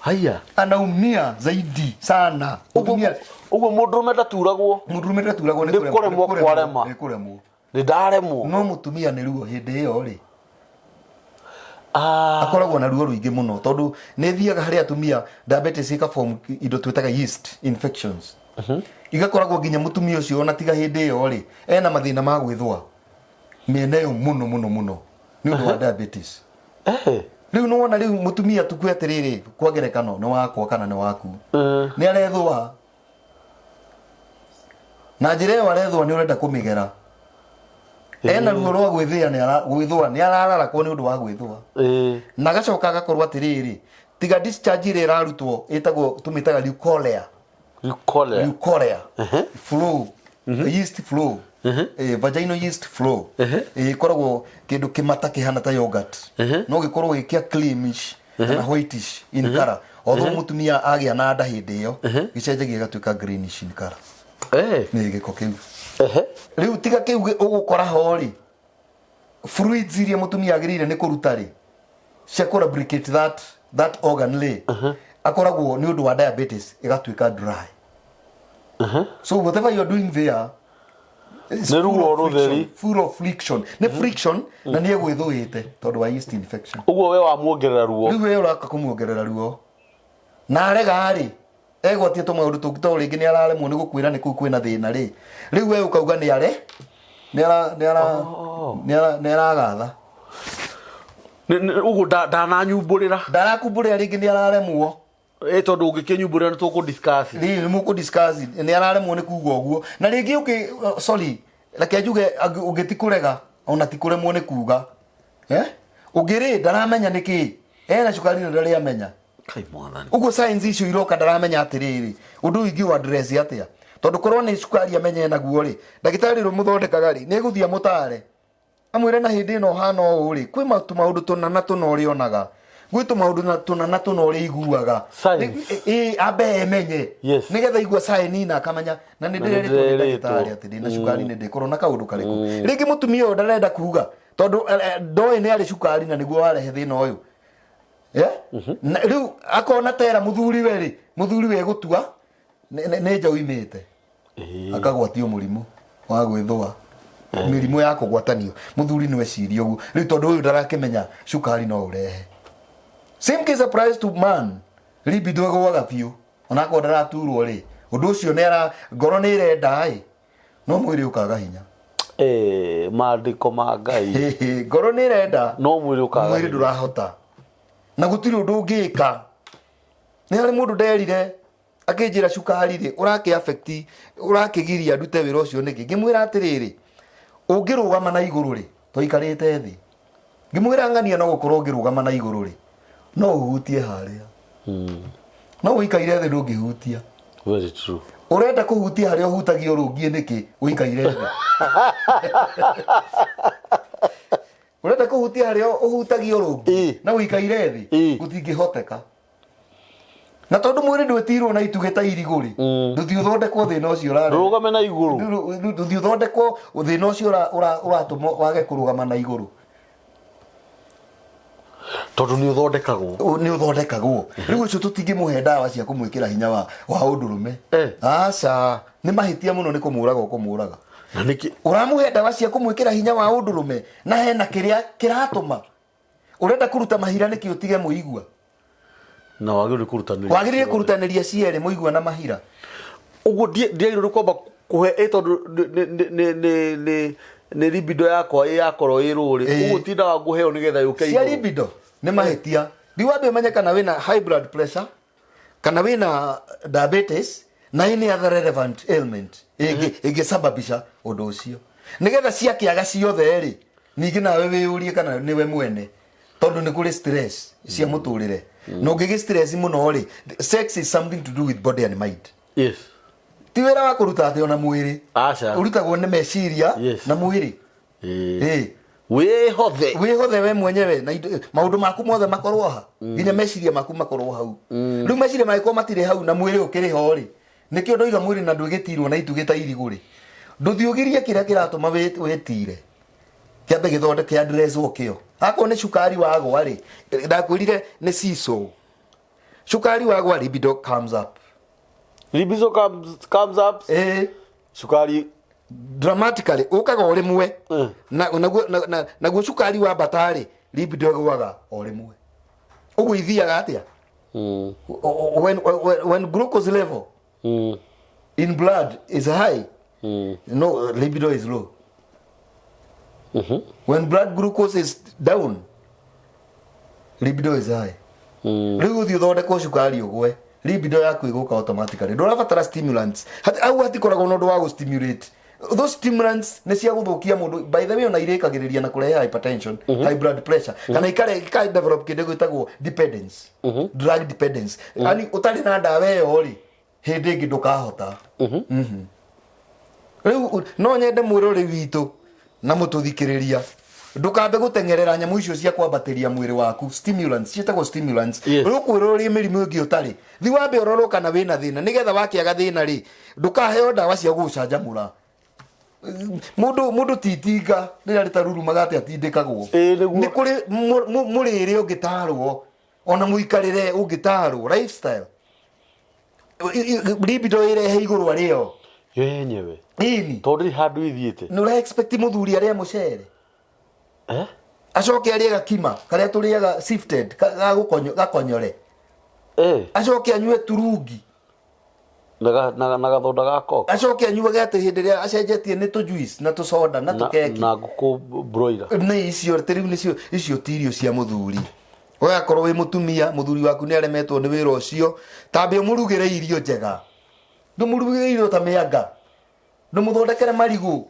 Haya. Anaumia zaidi sana. Ũguo Mũtumia. Ũguo mũndũrũme ndaturagwo? Mũndũrũme ndaturagwo. Nĩ kũremwo kwarema. Nĩ kũremwo. Nĩ ndaremwo. No mũtumia nĩ ruo hĩndĩ ĩyo rĩ. Akoragwo na ruo rũingĩ mũno tondũ nĩ thiaga harĩ atumia diabetes ĩka form indo twĩtaga yeast infections, igakoragwo nginya mũtumia ũcio ona tiga hĩndĩ ĩyo rĩ, ena mathĩna ma gwĩthũa mĩena ĩyo mũno mũno mũno nĩ ũndũ wa diabetes. Rĩu nĩwona rĩu mũtumia tukue atĩrĩrĩ, kwa ngerekano nĩ wakwa kana nĩ waku, nĩ arethũa na njĩra ĩyo arethũa nĩ ũrenda kũmĩgera, ena ruo rwa gwĩthĩa, gwĩthũa, nĩ arararakwo nĩ ũndũ wa gwĩthũa, na agacoka agakorwo atĩrĩrĩ, tiga discharge ĩrĩa ĩrarutwo ĩtagwo, tũmĩtaga leukorrhea. Leukorrhea. Leukorrhea flow, yeast flow, vaginal yeast flow. Ĩkoragwo kĩndũ kĩmata kĩhana ta yogurt, no gĩkorwo gĩ kĩa creamish kana whitish in color, although mũtumia agĩa na nda hĩndĩ ĩyo gĩcenjagia gĩgatuĩka greenish in color. Nĩ gĩko kĩu. Rĩu tiga kĩu ũgũkora ho rĩ, fluids iria mũtumia agĩrĩire nĩ kũruta rĩ, cia kũ lubricate that organ rĩ, akoragwo nĩ ũndũ wa diabetes ĩgatuĩka dry. So whatever you are doing there is Nĩ full ruo of friction, rũtheri. full of friction, nĩ friction na nĩ egwĩthũĩte tondũ wa yeast infection. Ũguo we wamuongerera ruo. Rĩu we ũraka kũmuongerera ruo na arega rĩ, egwatie tũmaũndũ tũngĩ tondũ rĩngĩ nĩ araremwo nĩ gũkwĩra nĩ kũu kwĩna thĩna rĩ. Rĩu we ũkauga nĩ are nĩ ara nĩ ara nĩ ara nĩ aragatha. Ũguo ndananyumbũrĩra. Ndarakumbũrĩra, rĩngĩ nĩ araremwo. Tondũ ũngĩkĩnyumbũrĩra nĩ tũkũ discuss. Rĩu nĩ mũkũ discuss, nĩ araremwo nĩ kuga ũguo, na rĩngĩ ũkĩ, sorry, reke njuge ũngĩ ti kũrega ona ti kũremwo nĩ kuga, eh, ũngĩ rĩ ndaramenya nĩ kĩ ena cukari na ndarĩ amenya. Kai Mwathani. Ũguo signs icio iroka ndaramenya atĩrĩrĩ, ũndũ ũyũ ingĩũ address atĩa, tondũ korwo nĩ cukari amenye naguo rĩ, ndagĩtarĩ ũrĩa ũmũthondekaga rĩ, nĩ egũthiĩ amũtare, amwĩre na hĩndĩ ĩno ũhana ũũ rĩ, kwĩ tũmaũndũ tũna na tũna ũrĩonaga, gwĩ tũmaũndũ na tũna na tũna ũrĩiguaga. Signs. Ĩ ambe emenye nĩgetha igua sign na akamenya na nĩ Na nĩ ndĩrerĩtwo nĩ ndĩrerĩtwo. ndagĩtarĩ atĩ ndĩna cukari, nĩ ndĩkorwo na kaũndũ karĩkũ. Rĩngĩ mũtumia ũyũ ndarenda kuga tondũ ndoĩ nĩ arĩ cukari na nĩguo warehe thĩna ũyũ. Yeah? Na rĩu akona tera mũthuri we rĩ, mũthuri we gũtua nĩ nja uimĩte, akagwatio mũrimũ wa gwĩthũa, mĩrimũ ya kũgwatanio. Mũthuri nĩ weciria ũguo rĩu tondũ ũyũ ndarakĩmenya cukari no ũrehe. Same case applies to man, libido ĩgũaga biũ onakorwo ndaraturwo rĩ, ũndũ ũcio nĩ ara ngoro nĩ ĩrenda ĩ, no mwĩrĩ ũkaga hinya. Maandĩko ma Ngai. Ngoro nĩ ĩrenda, no mwĩrĩ ũkaga mwĩrĩ hinya. Ndũrahota na gũtirĩ ũndũ ũngĩka. Nĩ harĩ mũndũ nderire akĩnjĩra cukari rĩ ũrakĩ affect, ũrakĩgiria ndute wĩra ũcio nĩkĩ. Ngĩmwĩra atĩrĩrĩ, ũngĩrũgama na igũrũ rĩ, tũikarĩte thĩ, ngĩmwĩra ng'ania no gũkorwo ũngĩrũgama na igũrũ rĩ, no ũhutie harĩa, no ũikaire thĩ ndũngĩhutia. Very true. Ũrenda kũhutia harĩa ũhutagia ũrũngiĩ nĩkĩ ũikaire thĩ? Ũrenda kũhutia harĩa ũhutagia ũrũngiĩ na ũikaire thĩ? Gũtingĩhoteka, na tondũ mwĩrĩ ndwĩtirwo na itugĩ ta irigũ rĩ, ndũthiĩ ũthondekwo thĩna ũcio ũrarehe. Rũgame na igũrũ. Ndũthiĩ ũthondekwo thĩna ũcio ũratũma wage kũrũgama na igũrũ. Tondũ nĩ ũthondekagwo. Nĩ ũthondekagwo. Rĩu ũcio tũtingĩmũhe ndawa cia kũmwĩkĩra hinya wa ũndũrũme. Aca, nĩ mahĩtia mũno, nĩ kũmũraga ũkũmũraga. Na nĩkĩ? Ũramũhe ndawa cia kũmwĩkĩra hinya wa ũndũrũme na hena kĩrĩa kĩratũma ũrenda kũruta mahira nĩkĩ ũtige mũigua? Na wagĩrĩirwo kũrutanĩria. Wagĩrĩire kũrutanĩria cierĩ, mũigua na mahira. Ũguo ndiagĩrĩirwo nĩ kwamba kũhe ĩ, tondũ nĩ libido yakwa ĩ yakorwo ĩ rũrĩ. Ũguo ti ndawa ngũheo nĩgetha yũke cia igũrũ. Libido nĩ mahĩtia. Rĩu wambe ũmenye kana wĩna high blood pressure kana wĩna diabetes na any other relevant ailment ĩngĩsababisha ũndũ ũcio, nĩgetha ciakĩaga ciothe rĩ, ningĩ nawe wĩyũrie kana nĩwe mwene, tondũ nĩ kũrĩ stress cia mũtũrĩre, na ũngĩgĩ stress mũno rĩ, sex is something to do with body and mind. Ti wĩra wa kũruta atĩ ona mwĩrĩ. Aca. Ũrutagwo nĩ meciria na mwĩrĩ. Wĩhothe. Wĩhothe we mwenyewe na maũndũ maku mothe makorwo ha, nginya meciria maku makorwo hau. Rĩu meciria mangĩkorwo matirĩ hau na mwĩrĩ ũkĩrĩ ho rĩ, nĩkĩo ndoiga mwĩrĩ na ndwĩgĩtirwo na itugĩ ta irigũ rĩ, ndũthiĩ ũgirie kĩrĩa kĩratũma wĩtire kĩambe gĩthondeke addresswo kĩo. Akorwo nĩ cukari wagwa rĩ, ndakwĩrire nĩ seesaw, cukari wagwa, libido comes up. Libido comes up. Cukari Dramatically ũkaga o rĩmwe. Naguo cukari wambata rĩ, Libido ĩgũaga o rĩmwe. Ũguo ithiaga atĩa? When glucose level in blood is high, no, libido is low. When blood glucose is down, libido is high. Rĩu ũthiĩ ũthondekwo cukari ũgwe, libido yaku ĩgũka automatically. Ndũrabatara stimulants. Hau hatikoragwo na ũndũ wa gũ-stimulate. Those stimulants nĩ cia gũthũkia mũndũ. By the way, ona irĩkagĩrĩria na kũrehe hypertension, high blood pressure, kana ika develop kĩndũ gĩtagwo dependence, drug dependence. Yani ũtarĩ na ndawa ĩyo rĩ, hĩndĩ ĩngĩ ndũkahota. Rĩu no nyende mwĩrore witũ na mũtũthikĩrĩria, ndũkambe gũteng'erera nyamũ icio cia kwambatĩria mwĩrĩ waku, stimulants, ciĩtagwo stimulants. Rĩu kwĩrwo ũrĩ mĩrimũ ĩngĩ ũtarĩ, thi wambe ũrorwo kana wĩna thĩna, nĩgetha wakĩaga thĩna rĩ, ndũkaheo ndawa cia gũgũcanjamũra. Mũndũ titinga rĩrĩa rĩtarurumaga atĩ atindĩkagwo. Ĩĩ, nĩguo. Nĩ kũrĩ mũrĩre ũngĩtarwo, ona mũikarĩre ũngĩtarwo, lifestyle. Libido ĩrehe igũrũ arĩo Yo yenyewe. Ĩni. Tondũ ndĩrĩ handũ ithiĩte. Nĩ ũra expect mũthuri arĩe mũcere, Eh? acoke arĩe gakima karĩa tũrĩaga sifted, gakonyore, acoke anyue turungi, Na gathonda ga coke. Acoke anyuage atĩ hĩndĩ ĩrĩa acenjetie nĩ tũ juice na tũsoda na tũkeki. Na ngũkũ broiler. Nĩ icio atĩ rĩu nĩcio icio ti irio cia mũthuri. We akorwo wĩ mũtumia, mũthuri waku nĩ aremetwo nĩ wĩra ũcio, tambe ũmũrugĩre irio njega, ndũmũrugĩre irio ta mĩanga, ndũmũthondekere marigũ,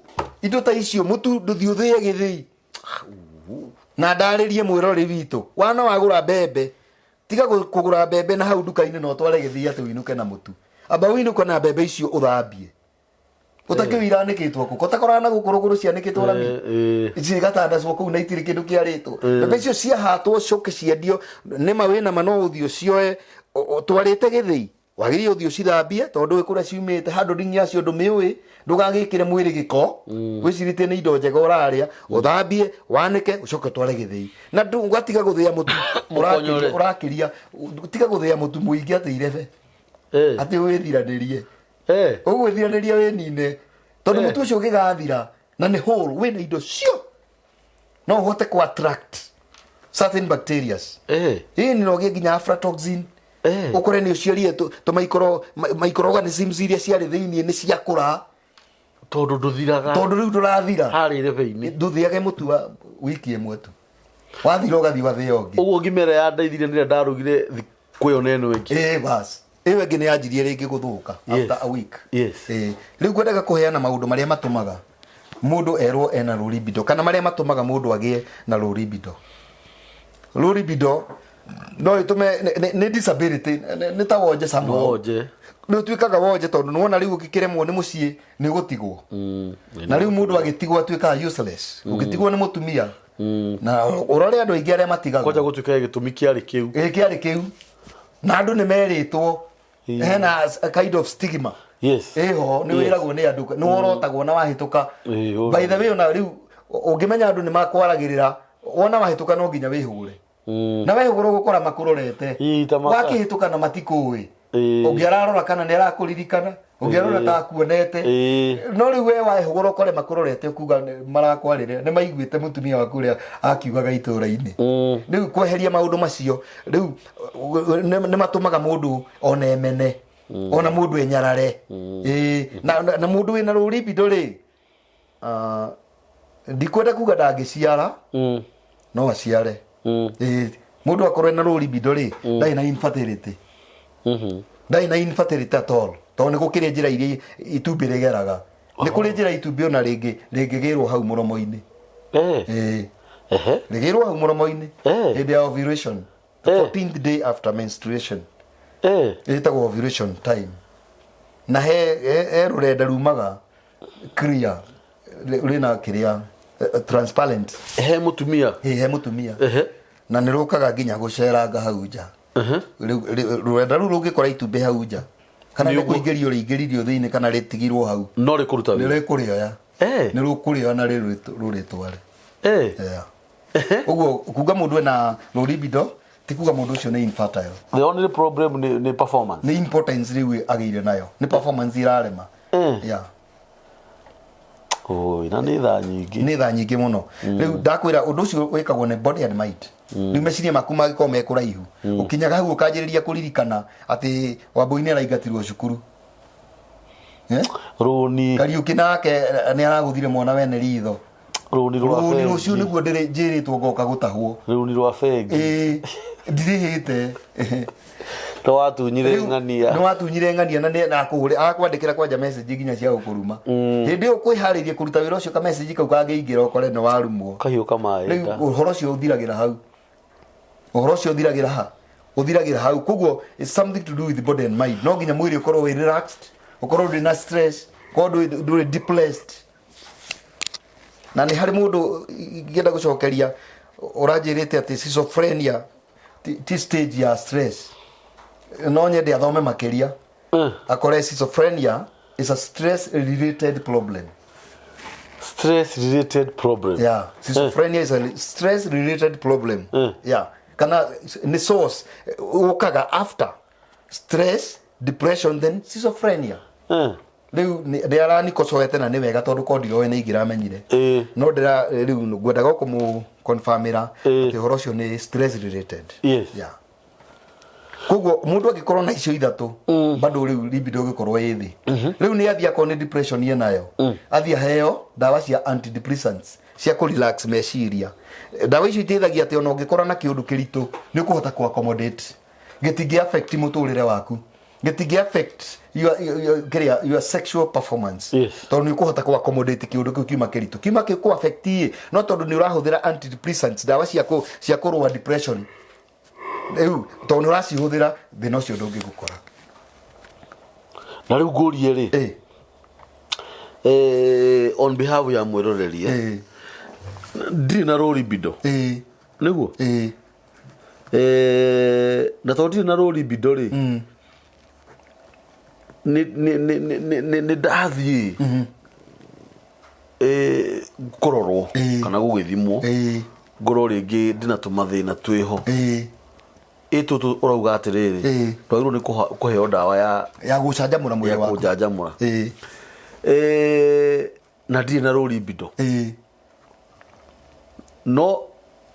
indo ta icio, mũtu ndũthiĩ ũthĩe gĩthĩi. Na ndarĩrie mwĩrori witũ, wana wagũra mbembe, tiga kũgũra mbembe na hau nduka-inĩ na ũtware gĩthii atĩ ũinũke na mũtu. Amba ũinũke na mbembe icio ũthambie, ũtakĩũĩ iranĩkĩtwo kũ, kotakoraga na gũkũ rũgũrũ cianĩkĩtwo rami. Cigatandacwo kũu na itirĩ kĩndũ kĩarĩtwo. Mbembe icio ciahatwo coke ciendio, nĩma wĩna ma no ũthiĩ ũcioe ũtwarĩte gĩthĩi, wagĩrĩire ũthiĩ ũcithambie, tondũ ndũĩ kũrĩa ciumĩte, handũ yacio ndũmĩũĩ, ndũgagĩkĩre mwĩrĩ gĩko wĩcirĩtie nĩ indo njega ũrarĩa. Ũthambie, wanĩke, ũcoke ũtware gĩthĩi. Na ũgatiga gũthĩa mũtu. Mũkonyore. Ũrakĩria, tiga gũthĩa mũtu mũingĩ atĩ irebe, atĩ wĩthiranĩrie. Ũgwĩthiranĩria wĩnine, tondũ mũtu ũcio ũngĩgathira na nĩ whole wĩna indo cio, no ũhote kũ attract certain bacterias. Ĩĩ, nĩ no ũgĩe nginya aflatoxin. Ũkore nĩ ũciarire tũ microorganisms iria ciarĩ thĩiniĩ nĩ ciakũra. Tondũ ndũthiraga. Tondũ rĩu ndũrathira. Harĩa irebe-inĩ. Ndũthĩage mũtu wa wiki ĩmwe tu, wathira ũgathiĩ wathĩa ũngĩ. Ũguo ngima ĩrĩa ya ndeithirie nĩrĩa ndarugire thikũ ĩyo na ĩno ĩngĩ. Ĩĩ, bas ĩyo ĩngĩ nĩ yanjirie rĩngĩ gũthũka after a week. Ĩĩ, rĩu ngwendaga kũheana maũndũ marĩa matũmaga mũndũ erwo ena low libido, kana marĩa matũmaga mũndũ agĩe na low libido. Low libido no ĩtũme nĩ disability, nĩ ta wonje somehow. Wonje. Nĩ ũtuĩkaga wonje tondũ nĩwona rĩu ũngĩkĩremwo nĩ mũciĩ nĩ ũgũtigwo. Na rĩu mũndũ agĩtigwo atuĩkaga useless. Ũngĩtigwo nĩ mũtumia, na ũrore andũ aingĩ arĩa matigagwo. Kwanja gũtuĩka gĩtũmi kĩarĩ kĩu. Ĩ, kĩarĩ kĩu, na andũ nĩ merĩtwo hena a kind of stigma. Ĩho nĩ wĩragwo nĩ andũ nĩ worotagwo na wahĩtũka. By the way, ona rĩu ũngĩmenya andũ nĩ makwaragĩrĩra, wona wahĩtũka no nginya wĩhũre. Na wehũgũra ũgũkora makũrorete. Ii, ta maka. Wakĩhĩtũka na matikũĩ. Ũngĩ ararora kana nĩ arakũririkana, ũngĩ arora ta akuonete. No rĩu we wehũgũra ũkore makũrorete, ũkuga marakwarĩra nĩ maiguĩte mũtumia waku ũrĩa akiugaga itũra-inĩ. Rĩu kweheria maũndũ macio rĩu nĩ matũmaga mũndũ ona emene, ona mũndũ enyarare. Ĩĩ, na mũndũ wĩna low libido rĩ, ndikwenda kuga ndangĩciara. No aciare. Ĩĩ, mũndũ akorwo ena low libido rĩ, ndarĩ na infertility, ndarĩ na infertility at all, tondũ nĩ gũkĩrĩ njĩra iria itumbĩ rĩgeraga, nĩ kũrĩ njĩra itumbĩ ona rĩngĩ rĩngĩgĩrwo hau mũromo-inĩ. Ĩĩ. Rĩgĩrwo hau mũromo-inĩ hĩndĩ ya ovulation, the 14th day after menstruation. Ĩtagwo ovulation time, na he rũrenda rumaga clear, rĩna kĩrĩa transparent. He mũtumia. Ĩ, he mũtumia. Na nĩ rũkaga nginya gũceranga hau nja. Rĩu rũrenda rũu rũngĩkora itumbĩ hau nja, kana Nĩ nĩ ũguo. kũingĩrio rĩingĩririo thĩinĩ kana rĩtigirwo hau, No rĩkũruta nĩ wĩra. rĩkũrĩoya. Nĩ rũkũrĩoya na rũrĩtware. Yeah. Ũguo kuga mũndũ ena low libido ti kuga mũndũ ũcio nĩ infertile. The only problem nĩ performance. Nĩ impotence rĩu agĩire nayo, nĩ performance irarema. Yeah. Oi, na nĩ thaa nyingĩ. Nĩ thaa nyingĩ mũno. Rĩu ndakwĩra ũndũ ũcio wĩkagwo nĩ body and mind. Rĩu meciria maku mangĩkorwo me kũraihu, ũkinyaga hau ũkanjĩrĩria kũririkana atĩ Wambũi nĩ araingatirwo cukuru. Eh? Rũni. Kariũki nake nĩ aragũthire mwana wene ritho. Rũni rwa Rũni bengi. rũciũ nĩguo njĩrĩtwo ngoka gũtahwo. Rũni rwa bengi. Ĩĩ, ndirĩhĩte. Nĩ watunyire ng'ania. Nĩ watunyire ng'ania na nĩ akũhũrĩ akwandĩkĩra kwanja message nginya cia gũkũruma. Hĩndĩ ĩyo kwĩharĩria kũruta wĩra ũcio ka message kau kangĩingĩra ũkore nĩ warumwo. Kahiũ kamaĩ Rĩu nda. ũhoro ũcio ũthiragĩra hau. Ũhoro ũcio ũthiragĩra ha? Ũthiragĩra hau. Koguo it's something to do with the body and mind. No nginya mwĩrĩ ũkorwo wĩ relaxed, ũkorwo ndũrĩ na stress, ũkorwo ndũrĩ depressed. Na nĩ harĩ mũndũ ingĩenda gũcokeria ũranjĩrĩte atĩ schizophrenia ti stage ya stress. No nyende athome makĩria. Akore schizophrenia is a stress related problem. Stress related problem. Yeah, schizophrenia is a stress related problem. Yeah, kana nĩ source ũkaga after stress, depression, then schizophrenia. Rĩu nĩ aranikocoete na nĩ wega tondũ ko ndiroĩ nĩ ingĩramenyire. No ndĩra rĩu ngwendaga kũmũ confirmĩra atĩ ũhoro ũcio nĩ stress related. Yeah. Koguo mũndũ angĩkorwo na icio ithatũ, bado rĩu libido ĩgĩkorwo ĩ thĩ. Rĩu nĩ athiĩ akorwo nĩ depression enayo, athiĩ aheo ndawa cia antidepressants cia kũ relax meciria. Ndawa icio iteithagia atĩ ona ũngĩkora na kĩũndũ kĩritũ nĩ ũkũhota kũ accommodate, gĩtingĩ affect mũtũrĩre waku, gĩtingĩ affect your, kĩrĩa, your sexual performance. Tondũ nĩ ũkũhota kũ accommodate kĩũndũ kĩu kiuma kĩritũ, kiuma kĩ kũ affect ĩ, no tondũ nĩ ũrahũthĩra antidepressants, ndawa cia kũrũa depression, rĩu tondũ nĩ ũracihũthĩra, thĩna ũcio ndũngĩgũkora. Na rĩu ngũrie rĩ, on behalf ya mwĩroreri, ndirĩ na rũri bindo. Nĩguo? Na tondũ ndirĩ na rũri bindo rĩ, nĩ ndathiĩ kũrorwo kana gũgĩthimwo, ngorwo rĩngĩ ndĩna tũmathĩna twĩho, ĩ tũtũ ũrauga atĩrĩrĩ, twagĩrĩirwo nĩ kũheo ndawa ya ya gũcanjamũra mwĩrĩ ya waku. Kũnjanjamũra. Na ndirĩ na rũri bindo. No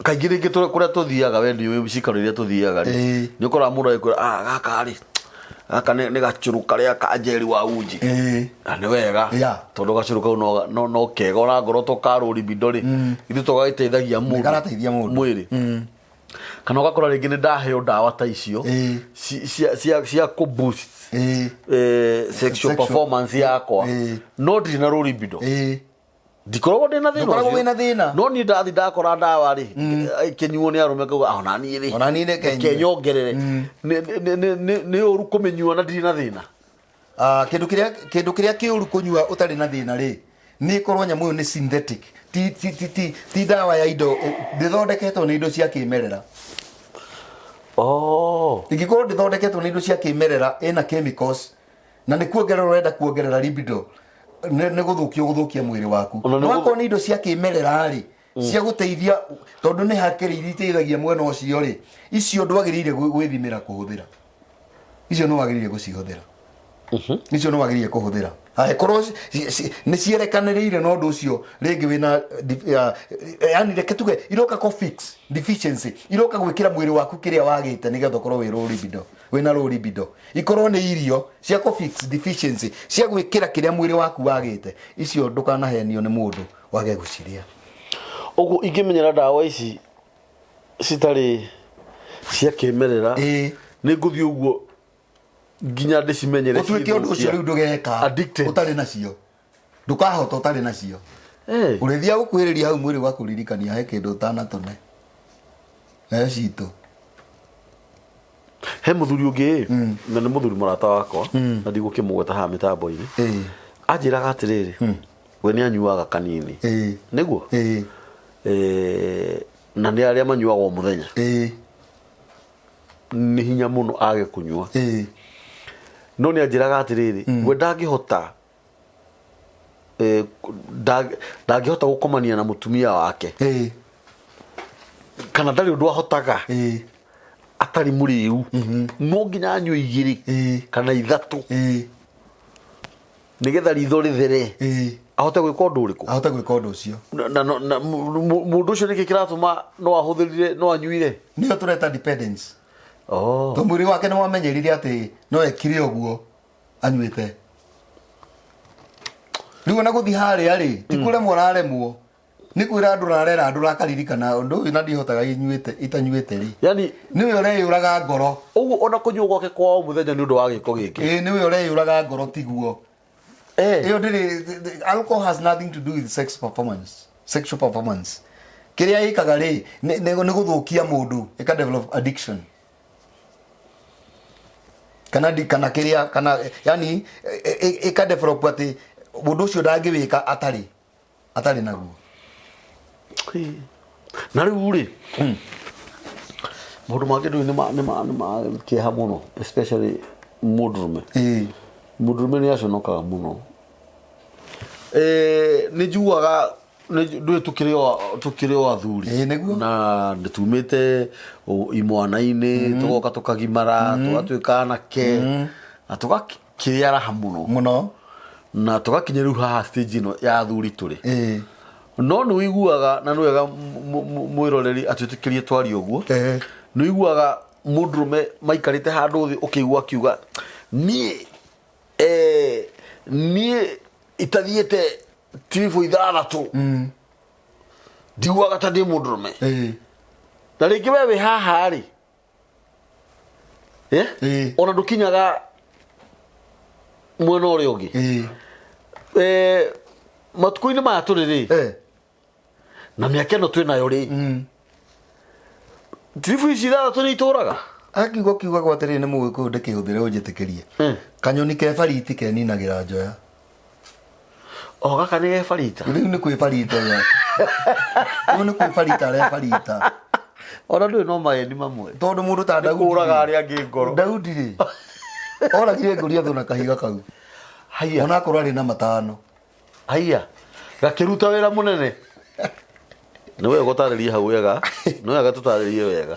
kaingĩ rĩngĩ kũrĩa tũthiaga, we nĩ cikaro iria tũthiaga rĩ, nĩ ũkoraga mũndũ agĩkwĩra, "Ah, gaka rĩ, gaka nĩ gacũrũ karĩa ka Njeri wa uji." Na nĩ wega, tondũ gacũrũ kau no kega ona ngorwo to ka rũri bindo rĩ, ithuĩ to gagĩteithagia mũndũ. Karateithia mũndũ. Mwĩrĩ. Kana ũgakora rĩngĩ nĩ ndaheo ndawa ta icio cia kũ boost sexual performance yakwa, no ndirĩ na rũri bindo. Ndikoragwo ndĩ na thĩna Ndũkoragwo ũcio. wĩna thĩna. No niĩ ndathi ndakora ndawa rĩ ĩkĩnyuo nĩ arũme, ngauga, "Ah, ona niĩ rĩ, Ona niĩ reke reke nyue." nyongerere." Nĩ ũru kũmĩnyua na ndirĩ na thĩna? Ah, kĩndũ kĩrĩa kĩũru kũnyua ũtarĩ na thĩna rĩ, nĩ ĩkorwo nyamũ ĩyo nĩ synthetic, ti ndawa ya indo, ndĩthondeketwo nĩ indo cia kĩmerera. Ingĩkorwo ndĩthondeketwo nĩ indo cia kĩmerera, ĩna chemicals na nĩ kuongerera ũrenda kuongerera libido, nĩ gũthũkia ũgũthũkia mwĩrĩ waku. Ona nĩ No akorwo nĩ indo cia kĩmerera rĩ, cia gũteithia, tondũ nĩ hakĩrĩ iria iteithagia mwena ũcio rĩ, icio ndwagĩrĩire gwĩthimĩra kũhũthĩra. Icio nĩ wagĩrĩire gũcihũthĩra, icio nĩ wagĩrĩire kũhũthĩra angĩkorwo nĩ cierekanĩrĩire na ũndũ ũcio rĩngĩ wĩna yani reke tuge iroka kũ fix deficiency, iroka gwĩkĩra mwĩrĩ waku kĩrĩa wagĩte nĩgetha ũkorwo wĩ low libido, wĩna low libido. Ikorwo nĩ irio cia kũ fix deficiency, cia gwĩkĩra kĩrĩa mwĩrĩ waku wagĩte, icio ndũkanahenio nĩ mũndũ wage gũcirĩa. Ũguo ingĩmenyera ndawa ici citarĩ cia kĩmerera, nĩ ngũthiĩ ũguo nginya ndĩcimenyere? Ũtuĩke ũndũ ũcio rĩu ndũgeka Addicted. ũtarĩ nacio, ndũkahota ũtarĩ nacio. Ũrĩthiaga gũkuhĩrĩria hau, mwĩrĩ ũgakũririkania he kĩndũ ũtanatũne nayo citũ. He mũthuri ũngĩ ĩ, na nĩ mũthuri mũrata wakwa, na ndigũkĩmũgweta haha mĩtambo-inĩ, anjĩraga atĩrĩrĩ, we nĩ anyuaga kanini. Nĩguo? Na nĩ arĩa manyuaga o mũthenya, nĩ hinya mũno age kũnyua. No nĩ anjĩraga atĩrĩrĩ, we ndangĩhota ndangĩhota gũkomania na mũtumia wake, kana ndarĩ ũndũ ahotaga atarĩ mũrĩu. No nginya anyue igĩrĩ kana ithatũ nĩgetha ritho rĩthere. Ahote gwĩka ũndũ ũrĩkũ? Ahote gwĩka ũndũ ũcio. Na mũndũ ũcio nĩkĩ kĩratũma no ahũthĩrire, no anyuire? Nĩyo tũreta dependence. Oh. To mwĩrĩ wake nĩ wamenyerire atĩ no ekire ũguo anyuĩte. Rĩu ona gũthiĩ harĩa rĩ, ti kũremwo araremwo, nĩ kwĩra andũ rarera andũ rakaririkana ũndũ ũyũ na ndihotaga inyuĩte itanyuĩte rĩ. Yani Nĩwe ũreyũraga ngoro. Ũguo ona kũnyua gwake kwa o mũthenya nĩ ũndũ wa gĩko gĩkĩ? Ĩĩ, nĩwe ũreyũraga ngoro, tiguo. Ĩyo ndĩrĩ, alcohol has nothing to do with sex performance, sexual performance. Kĩrĩa ĩkaga rĩ, nĩ gũthũkia mũndũ, ĩka develop addiction kana di, kana kĩrĩa kana yani ĩka develop atĩ mũndũ ũcio ndangĩwĩka atarĩ naguo. Na rĩu rĩ, maũndũ mangĩ ndũĩ nĩ ma kĩeha mũno, especially mũndũrũme. Mũndũrũme nĩ aconokaga mũno. Nĩ njiguaga ndũĩ tũkĩrĩ o athuri. Ĩĩ, nĩguo. Na nĩ tumĩte imwana-inĩ, tũgoka tũkagimara, tũgatuĩka anake na tũgakĩrĩa raha mũno. Mũno. Na tũgakinya rĩu haha stage ĩno ya athuri tũrĩ. Ĩĩ No nĩ ũiguaga, na nĩ wega mwĩroreri atwĩtĩkĩrie twarie ũguo. Nĩ ũiguaga mũndũrũme maikarĩte handũ thĩ, ũkĩigua akiuga, niĩ itathiĩte tiribũ 6 ndiguaga ta ndĩ mũndũrũme. Na rĩngĩ we wĩ haha rĩ, eh? Ĩĩ. Ona ndũkinyaga mwena ũrĩa ũngĩ. Matukũ-inĩ maya tũrĩ rĩ, na mĩaka ĩno twĩ nayo rĩ, tiribũ ici 6 nĩ itũraga. Akiugo kiugagwo atĩrĩrĩ, nĩ mũgĩkũyũ, ndĩkĩhũthĩre ũnjĩtĩkĩrie. Kanyoni ke bariti keninagĩra njoya. O gaka nĩ gebarita. Rĩu nĩ kwĩbarita ũyũ, rĩu nĩ kwĩbarita arebarita. Ona ndũĩ no maeni mamwe. Tondũ mũndũ ta Daudi kũraga rĩ, arĩa angĩ ngoro. Daudi rĩ, oragire Goliathũ na kahiga kau. Haiya. Onakorwo arĩ na matano. Haiya, gakĩruta wĩra mũnene. Nĩ wega ũtarĩrie hau wega, nĩ wega tũtarĩrie wega.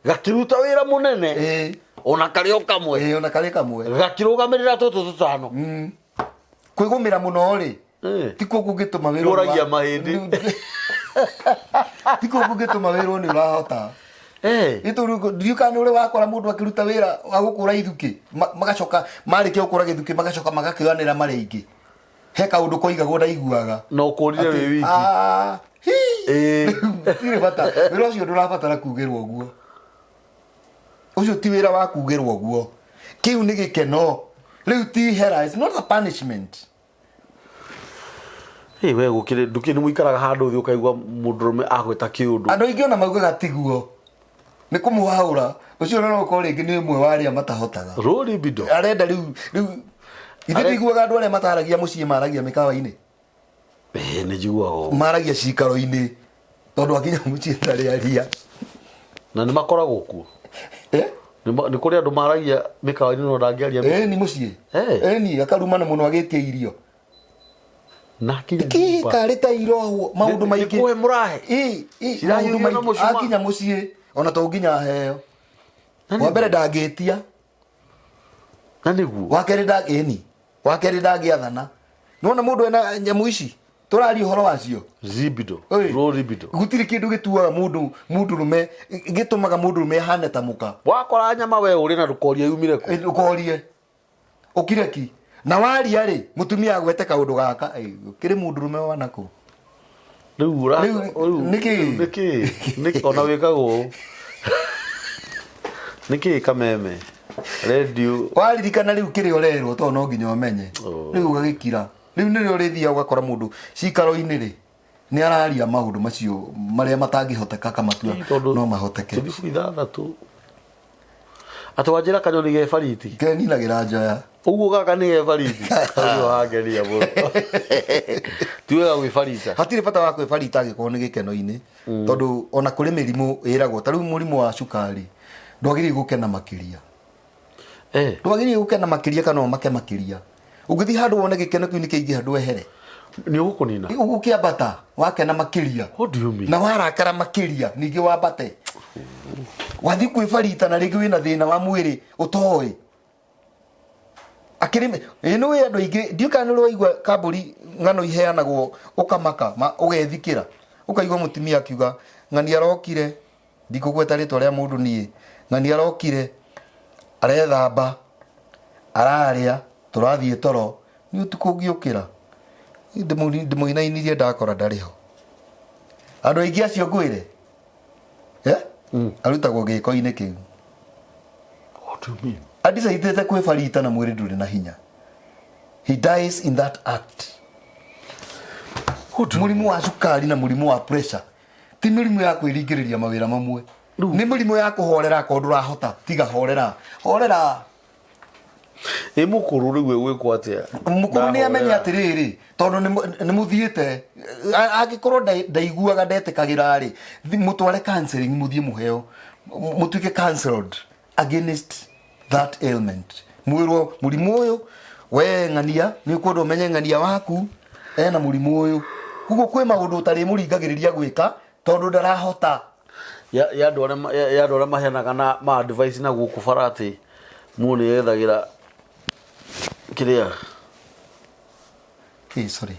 Gakĩruta wĩra mũnene. Ona karĩ o kamwe. Ĩĩ, ona karĩ kamwe. Gakĩrũgamĩrĩra tũtũ tũtano. Kwĩgũmĩra mũno rĩ, tikuo kũngĩtũma wĩrwo Kũragia mahĩndĩ. Tikuo kũngĩtũma wĩrwo nĩ ũrahota. Ndiũĩ kana nĩ ũrĩ wakora mũndũ akĩruta wĩra wa gũkũra ithukĩ, magacoka marĩkia gũkũra gĩthukĩ magacoka magakĩoyanĩra marĩ aingĩ. He kaũndũ koigagwo ndaiguaga. Na ũkũrire wĩ wiki. Ah, hi. Ĩĩ. Tirĩ bata, wĩra ũcio ndũrabatara kugĩrwo ũguo, ũcio ti wĩra wa kugĩrwo ũguo. Kĩu nĩ gĩkeno rĩu, ti hera, it's not a punishment. Ĩ, we gũkĩrĩ ndũkĩ nĩ mũikaraga handũ thĩ ũkaigua mũndũrũme agwĩta kĩũndũ? Andũ aingĩ ona maugaga tiguo, nĩ kũmũhaũra ũcio no ũkorwo rĩngĩ nĩ ũmwe wa arĩa matahotaga. Rũri bindo. Arenda rĩu ithuĩ tũiguaga andũ arĩa mataragia mũciĩ maragia mĩkawa-inĩ. Ĩĩ, nĩ njiguaga ũguo. Maragia cikaro-inĩ tondũ akinya mũciĩ ndarĩ aria. Na nĩ makoragwo kuo. Eh? Nĩ kũrĩ andũ maragia mĩkawa-inĩ no ndangĩaria mũciĩ. Ĩni mũciĩ. Eh. Ĩni akarumana mũno agĩtia irio. Na akinya kĩ nyũmba. Karĩ ta irohwo maũndũ Nĩ- maingĩ. Nĩ kũhe mũrahe. Ĩ, Cirahiũhio maũndũ na maingĩ. mũcuma. Akinya mũciĩ ona to nginya aheo. Na Wa mbere ndangĩtia. Na nĩguo. Wa kerĩ nda ĩni, wa kerĩ ndangĩathana. Nĩwona mũndũ ena nyamũ ici tũraria ũhoro wacio. Libido. Oi. Low libido. Gũtirĩ kĩndũ gĩtuaga mũndũ mũndũrũme, gĩtũmaga mũndũrũme ahane ta mũka. Wakora nyama we ũrĩ na ndũkorie yumire kũ. Ndũkorie, ũkire ki na waria rĩ, mũtumia agwete kaũndũ gaka. Kĩrĩ mũndũrũme wanakũ. Rĩu ũra Rĩu, rĩu- nĩkĩ? Nĩkĩ? Ona wĩkagwo ũũ. Nĩkĩ kameme? Radio. Waririkana rĩu kĩrĩa ũrerwo, tondũ no nginya ũmenye. Oh. Rĩu ũgagĩkira. Rĩu nĩrĩo ũrĩthiaga ũgakora mũndũ cikaro-inĩ rĩ, nĩ araria maũndũ macio marĩa matangĩhoteka, akamatua Tondũ no mahoteke. Tũribu 6 atĩ wanjĩra kanyoni ge bariti. Keninagĩra njoya. Ũguo gaka nĩ ge bariti ũcio wangenia mũno, ti wega gwĩbarita. Hatirĩ bata wa kwĩbarita angĩkorwo nĩ gĩkeno-inĩ, tondũ ona kũrĩ mĩrimũ ĩragwo, ta rĩu mũrimũ wa cukari, ndwagĩrĩire gũkena makĩria. Ndwagĩrĩire gũkena makĩria kana ũmake makĩria. Ũngĩthiĩ handũ wone gĩkeno kĩu nĩ kĩingĩha, ndwehere. Nĩ ũgũkũnina. Ũgũkĩambata wakena makĩria. What do you mean? Na warakara makĩria ningĩ wambate. Wathiĩ kwĩbarita na rĩngĩ wĩna thĩna wa mwĩrĩ ũtoĩ. Akĩrĩ ĩ nĩ andũ aingĩ, ndiũĩ kana nĩ ũrĩ waigua kambũri ng'ano iheanagwo ũkamaka ũgethikĩra, ũkaigua mũtumia akiuga ng'ani arokire, ndikũgweta rĩtwa rĩa mũndũ niĩ, ng'ani arokire arethamba ararĩa tũrathiĩ toro, nĩ ũtukũ ngĩũkĩra ndĩmũinainirie ndakora ndarĩ ho. Andũ aingĩ acio ngwĩre arutagwo gĩko-inĩ kĩu. What do you mean? Adicaitĩte kwĩbarita na mwĩrĩ ndũrĩ na hinya. He dies in that act. Mũrimũ wa cukari na mũrimũ wa pressure ti mĩrimũ ya kwĩringĩrĩria mawĩra mamwe, nĩ mĩrimũ ya kũhorera. Akorwo ndũrahota, tiga, horera, horera. Ĩ mũkũrũ rĩu egwĩkwo atĩa? Mũkũrũ nĩ amenye atĩrĩrĩ, tondũ nĩ mũthiĩte, angĩkorwo ndaiguaga ndetĩkagĩra rĩ, mũtware counseling, mũthiĩ mũheo, mũtuĩke counseled against that ailment, mwĩrwo mũrimũ ũyũ we ng'ania nĩ ũkwenda ũmenye ng'ania waku ena mũrimũ ũyũ, koguo kwĩ maũndũ ũtarĩmũringagĩrĩria gwĩka tondũ ndarahota. Ya andũ arĩa ya andũ arĩa maheanaga na ma advice na gũkũ bara atĩ mũndũ nĩ yethagĩra kĩrĩa. Kĩ, sorry?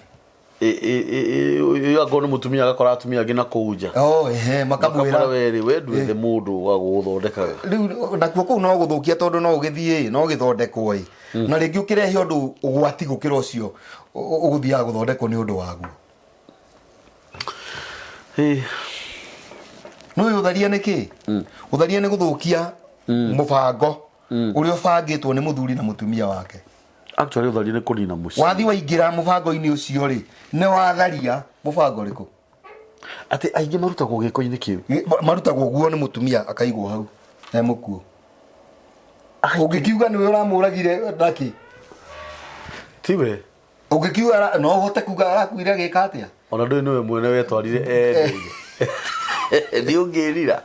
Ĩyo angorwo nĩ mũtumia agakora atumia angĩ na kũu nja. Oh, ehe, makamwĩra. Makamwĩra we rĩ, we ndwethe mũndũ wa gũgũthondekaga. Rĩu nakuo kũu no gũthũkia, tondũ no ũgĩthiĩ no gĩthondekwo ĩ na rĩngĩ ũkĩrehe ũndũ ũgwati gũkĩra ũcio ũgũthiaga gũthondekwo nĩ ũndũ waguo. Nĩ ũtharia nĩ kĩ? Ũtharia nĩ gũthũkia mũbango ũrĩa ũbangĩtwo nĩ mũthuri na mũtumia wake. Actually ũtharia nĩ kũnina mũciĩ. Wathi waingĩra mũbango-inĩ ũcio rĩ, nĩ watharia mũbango ũrĩkũ? Atĩ aingĩ marutagwo gĩko-inĩ kĩu. Marutagwo guo nĩ mũtumia, akaigwo hau e mũkuũ. Ũngĩkiuga nĩwe ũramũragire nakĩ? Tiwe. Ũngĩkiuga no ũhote kuga arakuire agĩka atĩa? Ona ndũĩ nĩwe mwene wetwarire endeire, nĩ ũngĩrira.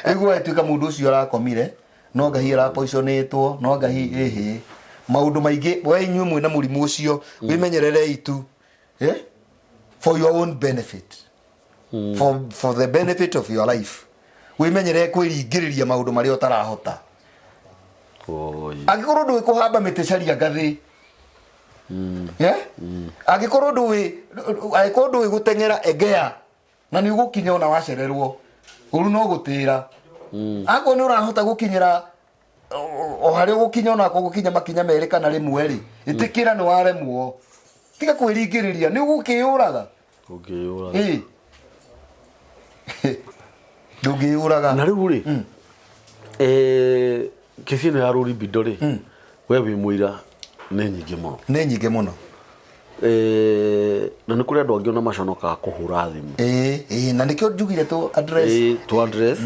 Rĩu gwatuĩka mũndũ ũcio arakomire no ngahi arapoisonĩtwo, no ngahi ĩhĩ maũndũ maingĩ. We inyuĩ mwĩna mũrimũ ũcio, wĩmenyererei tu, eh? For your own benefit, for the benefit of your life, wĩmenyerere kwĩringĩrĩria maũndũ marĩa ũtarahota. Oi. Angĩkorwo ndũĩ kũhamba mĩtĩ, caria ngathĩ. Eh? Angĩkorwo ndũĩ gũteng'era, engea na nĩ ũgũkinya ona wacererwo, ũru no gũtĩra. Akorwo nĩ ũrahota gũkinyĩra o harĩa ũgũkinya, ona akorwo gũkinya makinya merĩ kana rĩmwe rĩ, ĩtĩkĩra nĩ waremwo, tiga kwĩringĩrĩria, nĩ ũgũkĩyũraga. Ũngĩyũraga. Ĩ. Ndũngĩyũraga. Na rĩu rĩ, kesi ĩno ya rũrimbindo rĩ, we wĩ mũira, nĩ nyingĩ mũno. Nĩ nyingĩ mũno. Na nĩ kũrĩ andũ angĩ ona maconokaga kũhũra thimũ. Ĩ, na nĩkĩo njugire tũ address. To address,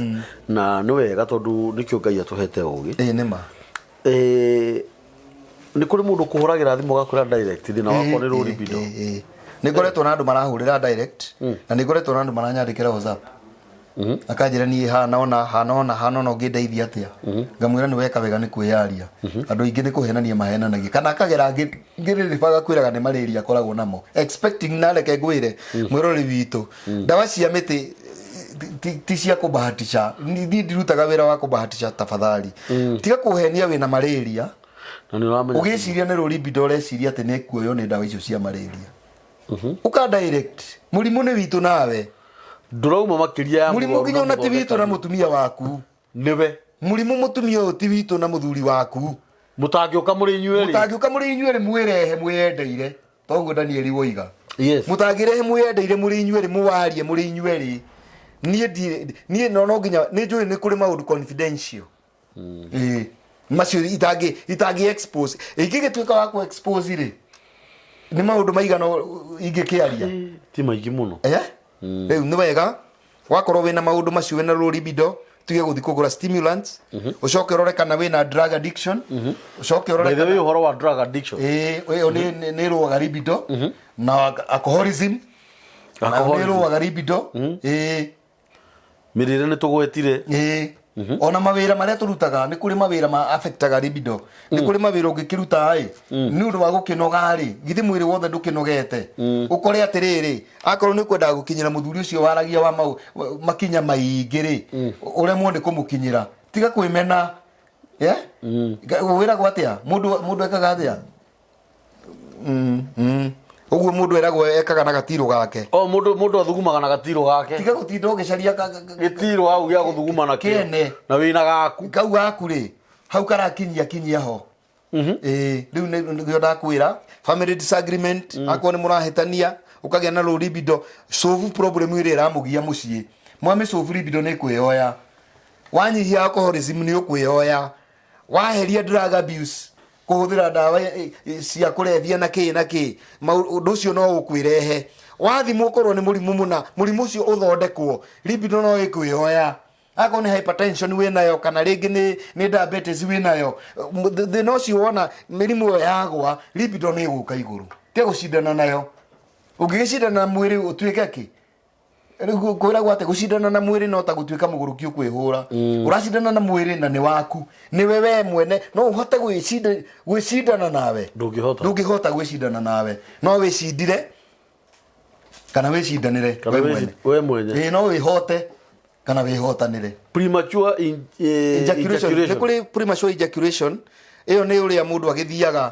na nĩ wega tondũ nĩkĩo Ngai atũhete ũgĩ. Ĩ, nĩ ma. Nĩ kũrĩ mũndũ kũhũragĩra thimũ agakwĩra direct thĩna wakwa nĩ rũrimbindo. Ĩ, nĩ ngoretwo na andũ marahũrĩra direct, na nĩ ngoretwo na andũ maranyandĩkĩra WhatsApp, akanjĩra niĩ hana ona hana ona hana ona, ũngĩndeithia atĩa? Ngamwĩra nĩ weka wega nĩ kwĩyaria. Andũ aingĩ nĩ kũhenania mahenanagia, kana akagera ngĩrĩrĩba agakwĩraga nĩ malaria akoragwo namo, expecting. Na reke ngwĩre mwĩrori witũ, ndawa cia mĩtĩ ti cia kũbahatisha. Niĩ ndirutaga wĩra wa kũbahatisha. Tafadhali tiga kũhenia wĩna malaria Na nĩ ũramenya ũgĩciria nĩ rũrimbindo, ũreciria atĩ nĩ kuoywo nĩ ndawa icio cia malaria. Ũka direct, mũrimũ nĩ witũ nawe. Ndũrauma makĩria ya mũrimũ mũrwaru nginya na ona ti witũ na mũthondekani. Mũtumia waku. Nĩwe. Mũrimũ mũtumia ũyũ ti witũ na mũthuri waku. Mũtangĩũka mũrĩ inyuerĩ. Mũtangĩũka mũrĩ inyuerĩ mwĩrehe mwĩyendeire, toguo Danieli woiga. Mũtangĩrehe mwĩyendeire mũrĩ inyuerĩ, mũwarie mũrĩ inyuerĩ. Niĩ niĩ no nginya nĩ njũĩ nĩ kũrĩ maũndũ confidential. Ĩĩ, macio itangĩ expose, ingĩgĩtuĩka wa kũ expose rĩ, nĩ maũndũ maigana ingĩkĩaria? Ti maingĩ mũno. Eh? Rĩu nĩ wega wakorwo wĩna maũndũ macio, wĩna low libido, tuge gũthiĩ kũgũra stimulants, ũcoke ũrore kana wĩna drug addiction, ũcoke ũrore By the way, ũhoro wa drug addiction. Ĩĩ, ĩyo nĩ ĩrũaga libido, na alcoholism nayo nĩ Alcoholism. ĩrũaga libido, ĩĩ. Mĩrĩre nĩ tũgwetire. Ĩĩ, ona mawĩra marĩa tũrutaga, nĩ kũrĩ mawĩra ma affectaga libido. Nĩ kũrĩ mawĩra ũngĩkĩruta ĩ nĩ ũndũ wa gũkĩnoga rĩ, githĩ mwĩrĩ wothe ndũkĩnogete? Ũkore atĩrĩrĩ, akorwo nĩ ũkwendaga gũkinyĩra mũthuri ũcio waragia wa makinya maingĩ rĩ, ũremwo nĩ kũmũkinyĩra. Tiga kwĩmena. Yeah? Wĩragwo atĩa mũndũ ekaga atĩa? Ũguo mũndũ eragwo ekaga na gatirũ gake. O mũndũ athugumaga na gatirũ gake. Tiga gũtinda ũgĩcaria gĩtirũ hau gĩa gũthuguma nakĩo. Kĩene. Na wĩna gaku. Kau gaku rĩ, hau karakinyia kinyia ho. Ĩĩ, rĩu nĩkĩo ndakwĩra family disagreement, akorwo nĩ mũrahĩtania ũkagĩa na low libido, solve problem ĩrĩa ĩramũgia mũciĩ. Mwamĩ solve libido nĩ kwĩyoya. Wanyihia alcoholism nĩ ũkwĩyoya. Waheria drug abuse, kũhũthĩra ndawa cia kũrebia na kĩ na kĩ, ũndũ ũcio no ũkwĩrehe. Wathimwo ũkorwo nĩ mũrimũ mũna, mũrimũ ũcio ũthondekwo, libido no ĩkwĩyoya. Akorwo nĩ hypertension wĩnayo kana rĩngĩ nĩ diabetes wĩnayo, thĩna ũcio wona mĩrimũ ĩyo yagwa, libido nĩ ĩgũka igũrũ. Tiga gũcindana nayo. Ũngĩgĩcindana na mwĩrĩ ũtuĩke kĩ? Rĩu kwĩragwo atĩ gũcindana na mwĩrĩ no ta gũtuĩka mũgũrũki ũkwĩhũra. Ũracindana na mwĩrĩ na nĩ waku, nĩwe we mwene no ũhote gwĩcindana nawe. Ndũngĩhota. Ndũngĩhota gwĩcindana nawe, no wĩcindire kana wĩcindanĩre Kana we mwene. We mwene. Ĩĩ, no wĩhote kana wĩhotanĩre. Premature ejaculation. Nĩ ejaculation. kũrĩ premature ejaculation, ĩyo nĩ ũrĩa mũndũ agĩthiaga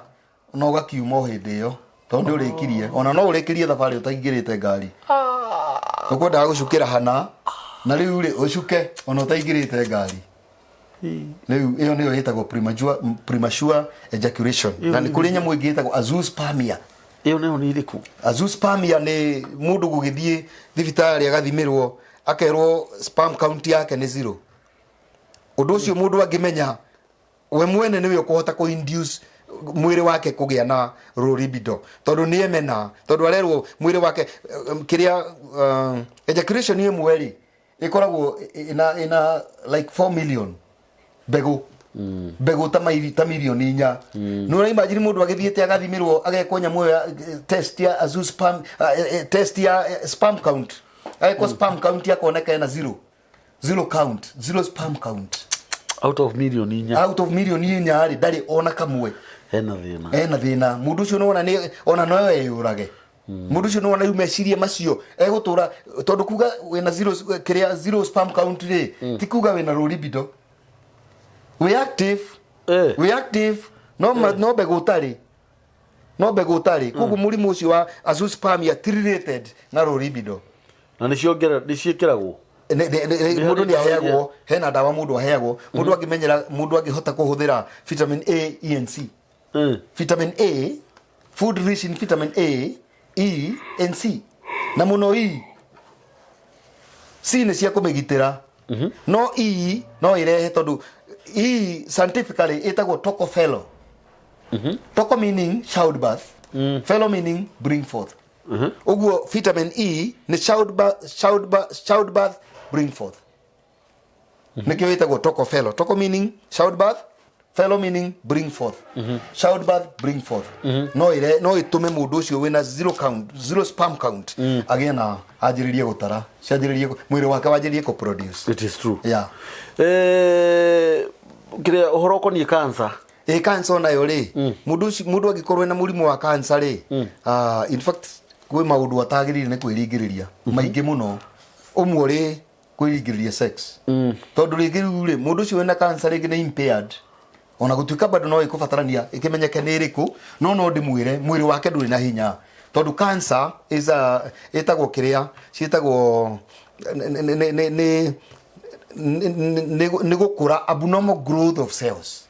na ũgakiuma o hĩndĩ ĩyo tondũ nĩ ũrĩkirie, ona no ũrĩkĩrie thabarĩ ũtaingĩrĩte ngari. Ũkwendaga gũcukĩra hana na rĩu rĩ ũcuke ona ũtaingĩrĩte ngari. Rĩu ĩyo nĩyo ĩtagwo premature ejaculation. Na nĩ kũrĩ nyamũ ĩngĩ ĩtagwo azoospermia. Ĩyo nayo nĩ ĩrĩkũ? Azoospermia nĩ mũndũ gũgĩthiĩ thibitarĩ agathimĩrwo akerwo sperm count yake nĩ zero. Ũndũ ũcio mũndũ angĩmenya we mwene nĩwe ũkũhota kũ induce mwĩrĩ wake kũgĩa na low libido, tondũ nĩ emena, tondũ arerwo mwĩrĩ wake, kĩrĩa, ejaculation ĩmwe rĩ ĩkoragwo ĩna like 4 million mbegũ, mbegũ ta mairi ta milioni 4. Nĩ ũra imagine mũndũ agĩthiĩte agathimĩrwo agekwo nyamũ ĩyo ya test ya azoosperm, test ya sperm count, agekwo sperm count akoneka ena zero, zero count, zero sperm count. Out of milioni 4. Out of milioni 4 rĩ, ndarĩ ona kamwe. Hena thĩna. Ena thĩna mũndũ ũcio, nĩwona nĩ ona no eyũrage mũndũ ũcio, nĩwona rĩu meciria macio egũtũra, tondũ kuga wĩna zero, kĩrĩa, zero sperm count rĩ, ti kuga wĩna low libido. Wĩ active. Wĩ active no no mbegũ ũtarĩ, no mbegũ ũtarĩ. Koguo mũrimũ ũcio wa azoospermia ti related na low libido. Na nĩciĩkĩragwo? Mũndũ nĩ aheagwo, hena ndawa mũndũ aheagwo, mũndũ angĩmenyera, mũndũ angĩhota kũhũthĩra vitamin A, E and C. Vitamin A, food rich in vitamin A, E and C, na mũno E. C nĩ cia kũmĩgitĩra, no E no ĩrehe, tondũ E scientifically ĩtagwo tocopherol. Toco meaning childbirth, fellow meaning bring forth. Ũguo vitamin E nĩ childbirth, bring forth. Nĩkĩo ĩtagwo tocopherol. Toco meaning childbirth, fellow meaning bring forth. Childbirth, bring forth. No ire no ĩtũme mũndũ ũcio wĩna zero count, zero sperm count, agĩe na anjĩrĩrie gũtara, cianjĩrĩrie mwĩrĩ wake wanjĩrĩrie kũ produce. It is true. Yeah. Kĩrĩa ũhoro ũkoniĩ cancer? Ĩ, cancer onayo rĩ, mũndũ ũcio, mũndũ angĩkorwo ena mũrimũ wa cancer rĩ, in fact kwĩ maũndũ atagĩrĩire nĩ kwĩringĩrĩria maingĩ mũno. Ũmwe rĩ, kwĩringĩrĩria sex, tondũ rĩngĩ rĩu rĩ, mũndũ ũcio wĩna cancer rĩngĩ nĩ impaired, ona gũtuĩka bado no ĩkũbatarania ĩkĩmenyeke nĩ ĩrĩkũ, no ndĩmwĩre mwĩrĩ wake ndũrĩ na hinya, tondũ cancer is a, ĩtagwo kĩrĩa ciĩtagwo nĩ gũkũra, abnormal growth of cells.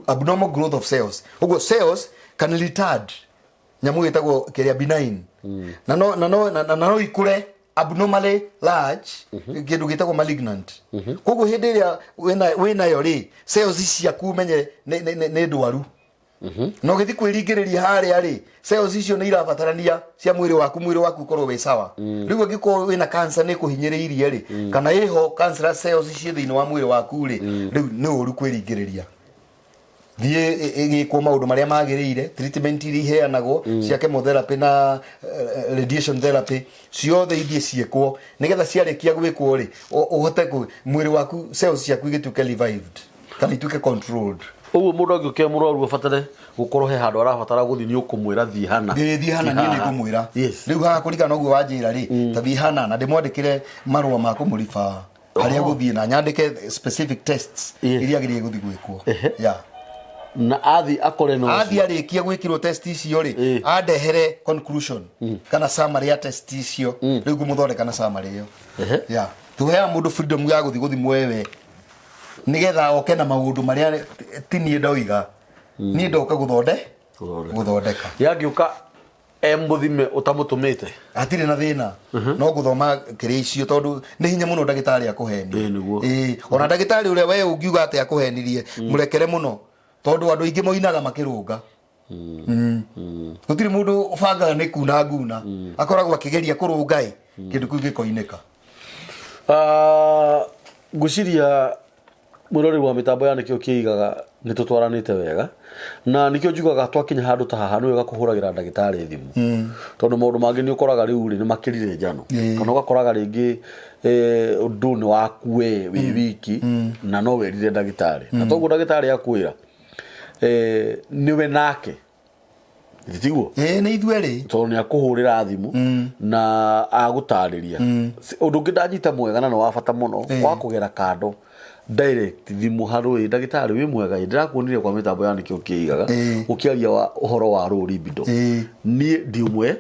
Abnormal growth of cells, ũguo cells can retard nyamũ ĩtagwo kĩrĩa benign, na no ikũre abnormally large, kĩndũ gĩtagwo malignant. Koguo hĩndĩ ĩrĩa wĩnayo rĩ, cells ciaku ũmenye nĩ ndwaru, na ũgĩthiĩ kwĩringĩrĩria harĩa rĩ, cells icio nĩ irabatarania cia mwĩrĩ waku, mwĩrĩ waku ũkorwo wĩ sawa. Rĩu angĩkorwo wĩna cancer nĩ kũhinyĩrĩirie rĩ, kana ĩho cancer cells ciĩ thĩinĩ wa mwĩrĩ waku rĩ, rĩu nĩ ũru kwĩringĩrĩria. Thiĩ ĩgĩkwo maũndũ marĩa magĩrĩire, treatment iria iheanagwo cia chemotherapy na radiation therapy ciothe ithiĩ ciĩkwo, nĩgetha ciarĩkia gwĩkwo rĩ, ũhote mwĩrĩ waku, cells ciaku igĩtuĩke revived kana ituĩke controlled. Ũguo mũndũ angĩũkĩra mũrwaru abatare gũkorwo he handũ arabatara gũthiĩ, nĩ ũkũmwĩra thiĩ hana? Thiĩ, thiĩ hana, niĩ nĩ ngũmwĩra. Rĩu haha kũringana na ũguo wanjĩra rĩ, ta thiĩ hana na ndĩmwandĩkĩre marũa ma kũmũriba. Harĩa gũthiĩ na nyandĩke specific tests iria agĩrĩire gũthiĩ gwĩkwo. Yeah. Na athi akore no Athiĩ arĩkia gwĩkĩrwo test icio rĩ, andehere conclusion kana summary ya test icio. Rĩu ngũmũthondeka na summary ĩyo. Yeah. Tũheaga mũndũ freedom ya gũthiĩ gũthimwo wewe nĩgetha oke na maũndũ marĩa ti niĩ ndoiga. Niĩ ndoka gũthonde Gũthondeka. Gũthondeka. Yangĩũka e mũthime ũtamũtũmĩte? Hatirĩ na thĩna, no gũthoma kĩrĩa icio, tondũ nĩ hinya mũno ndagĩtarĩ akũhenie. Ĩĩ, nĩguo. Ĩĩ, ona ndagĩtarĩ ũrĩa we ũngiuga atĩ akũhenirie, mũrekere mũno, tondũ andũ aingĩ moinaga makĩrũnga. Gũtirĩ mũndũ ũbangaga nĩ kuna nguna, akoragwo akĩgeria kũrũnga ĩ kĩndũ kĩu gĩkoinĩka. Ah, ngwĩciria mwĩroreri wa mĩtambo ya Nĩkĩo Kĩigaga nĩ tũtwaranĩte wega, na nĩkĩo njugaga twakinya handũ ta haha nĩ wega kũhũragĩra ndagĩtarĩ thimũ, tondũ maũndũ mangĩ nĩ ũkoraga rĩu rĩ nĩ makĩrire njano, kana ũgakoraga rĩngĩ ũndũ nĩ waku we wĩ wiki na no werire ndagĩtarĩ, na toguo ndagĩtarĩ akwĩra nĩwe nake tiguo. Ĩĩ, nĩ ithuerĩ. Tondũ nĩ akũhũrĩra thimũ na agũtarĩria. Ũndũ ũngĩ ndanyita mwega na nĩ wa bata mũno wa kũgera kando direct thimũ harũĩ ndagĩtarĩ wĩ mwega ĩ ndĩrakuonire kwa mĩtambo ya Nĩkĩo Kĩigaga ũkĩaria wa ũhoro wa rũri libido. Niĩ ndi ũmwe.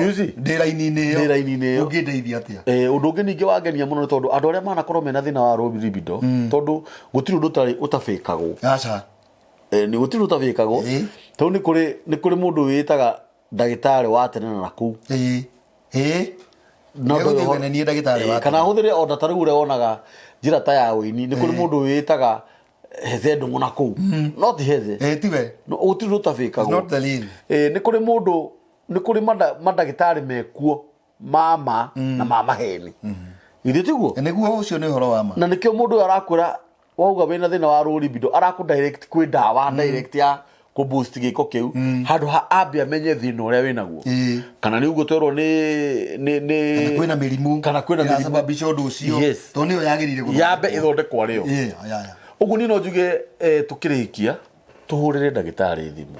You see? Ndĩ raini-inĩ ĩyo. Ndĩ raini-inĩ ĩyo. Ũngĩndeithia atĩa? Ũndũ ũngĩ ningĩ wangenia mũno nĩ tondũ andũ arĩa manakorwo mena thĩna wa low libido, tondũ gũtirĩ ũndũ ũtarĩ ũtabĩkagwo. Aca. Nĩ gũtirĩ ũndũ ũtabĩkagwo. Tondũ nĩ kũrĩ mũndũ wĩĩtaga ndagĩtarĩ wa tene na nakũu. Ĩĩ ĩĩ No Nĩegũthiĩ ndũĩ uge nĩ niĩ ndagĩtarĩ wa kana tene. Ahũthĩre ona ta rĩu ũrĩa wonaga njĩra ta ya ũini, nĩ kũrĩ mũndũ wĩĩtaga hethe ndũng'ũ na kũu, no ti hethe. Ĩĩ, tiwe. No, gũtirĩ ũndũ ũtabĩkagwo. It's not the real. Nĩ kũrĩ mũndũ, nĩ kũrĩ mandagĩtarĩ mekuo mama na mamaheni, githĩ tiguo? Nĩguo, ũcio nĩ ũhoro wa ma. Na nĩkĩo mũndũ ũyũ arakwĩra wauga wĩna thĩna wa low libido, arakũ direct kwĩ ndawa direct ya kũ boost gĩko kĩu, handũ ha ambe amenye thĩna ũrĩa wĩnaguo. Kana nĩ ũguo twerwo nĩ Kana kwĩna mĩrimũ kana kwĩna mĩrimũ ĩrasababisha ũndũ ũcio. Tondũ nĩyo yagĩrĩire gũthondekwo. Yambe ĩthondekwo arĩo. Ĩĩ, ya. Ũguo niĩ no njuge tũkĩrĩkia tũhũrĩre ndagĩtarĩ thimũ.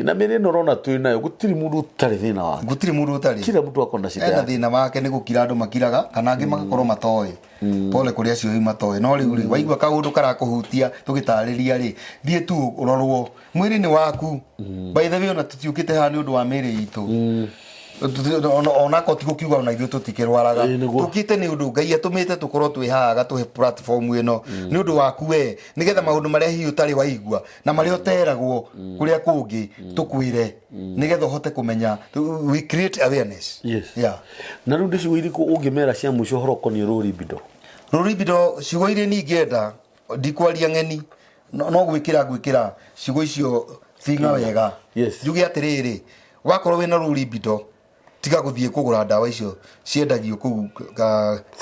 Na mĩrĩ ĩno ũrona twĩ nayo, gũtirĩ mũndũ ũtarĩ thĩna wake. Gũtirĩ mũndũ ũtarĩ. Kila mtu ako na shida Ena yake. Thĩna wake. Nĩ gũkira andũ makiraga, kana angĩ magakorwo matoĩ. Pole kũrĩ acio rĩu matoĩ. No rĩu rĩ, waigua kaũndũ karakũhutia tũgĩtarĩria rĩ, thiĩ tu ũrorwo. Mwĩrĩ nĩ waku. By the way, ona tũtiũkĩte haha nĩ ũndũ wa mĩrĩ itũ. Onako ti gũkiuga ona ithuĩ tũtikĩrwaraga. Ĩĩ, nĩguo. Tũkĩte nĩ ũndũ Ngai atũmĩte tũkorwo twĩ haha, agatũhe platform ĩno nĩ ũndũ waku we, nĩgetha maũndũ marĩa hihi ũtarĩ waigua na marĩa ũteragwo kũrĩa kũngĩ tũkwĩre, nĩgetha ũhote kũmenya. We create awareness. Yeah. Na rĩu ndĩ ciugo irĩkũ ũngĩmera cia mũico ũhoro ũkoniĩ low libido? Low libido, ciugo iria niĩ ingĩenda, ndikwaria ng'eni, no gwĩkĩra ngwĩkĩra ciugo icio thinga wega. Njuge atĩrĩrĩ, wakorwo wĩna low libido, tiga gũthiĩ kũgũra ndawa icio ciendagio kũu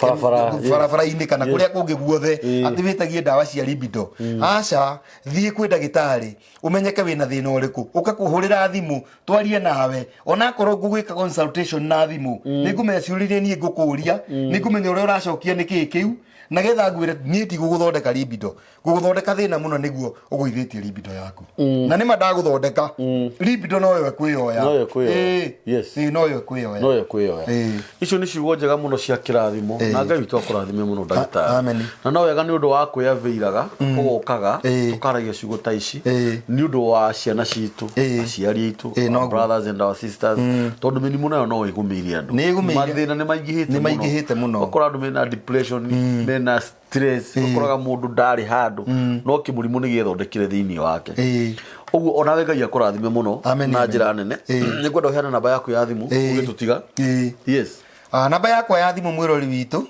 Barabara, yes. Barabara-inĩ kana kũrĩa kũngĩ guothe, atĩ wĩtagie ndawa cia libido. Aca, thiĩ kwĩ ndagĩtarĩ ũmenyeke wĩna thĩna ũrĩkũ. Ũka kũhũrĩra thimũ twarie nawe, onakorwo ngũgwĩka consultation na thimũ, nĩ ngũmenya ciũria iria niĩ ngũkũria, nĩ ngũmenya ũrĩa ũracokia nĩ kĩĩ kĩu, na getha ngwĩre niĩ ndigũgũthondeka libido, ngũgũthondeka thĩna mũno nĩguo ũgũithĩtie libido yaku. Na nĩma ndagũthondeka libido noyo ĩkwĩyoya. Noyo ĩkwĩyoya. Ĩĩ. Ĩĩ, noyo ĩkwĩyoya. Noyo kwĩyoya. Icio nĩ ciugo njega mũno cia kĩrathimo, na Ngai witũ akũrathime mũno, ndagĩtarĩ. Amen. Na no wega nĩ ũndũ wa kwĩavĩiraga ũgokaga tũkaragia ciugo ta ici nĩ ũndũ wa ciana citũ, aciari aitũ, Ĩĩ, our noguo. brothers and our sisters, tondũ mĩrimũ nayo no ĩgũmĩire andũ. Nĩ ĩgũmĩire. Mathĩna nĩ maingĩhĩte. Nĩ maingĩhĩte mũno. Ũgakora andũ mena depression, mena stress, ũkoraga mũndũ ndarĩ handũ no kĩmũrimũ nĩ gĩethondekire thĩinĩ wake. Ũguo onawe Ngai akũrathime mũno Amen, na amen. njĩra nene. Nĩ ngwenda ũheane namba yaku ya thimũ ũgĩtũtiga. Yes. Ah, namba yakwa ya thimũ, mwĩrori witũ,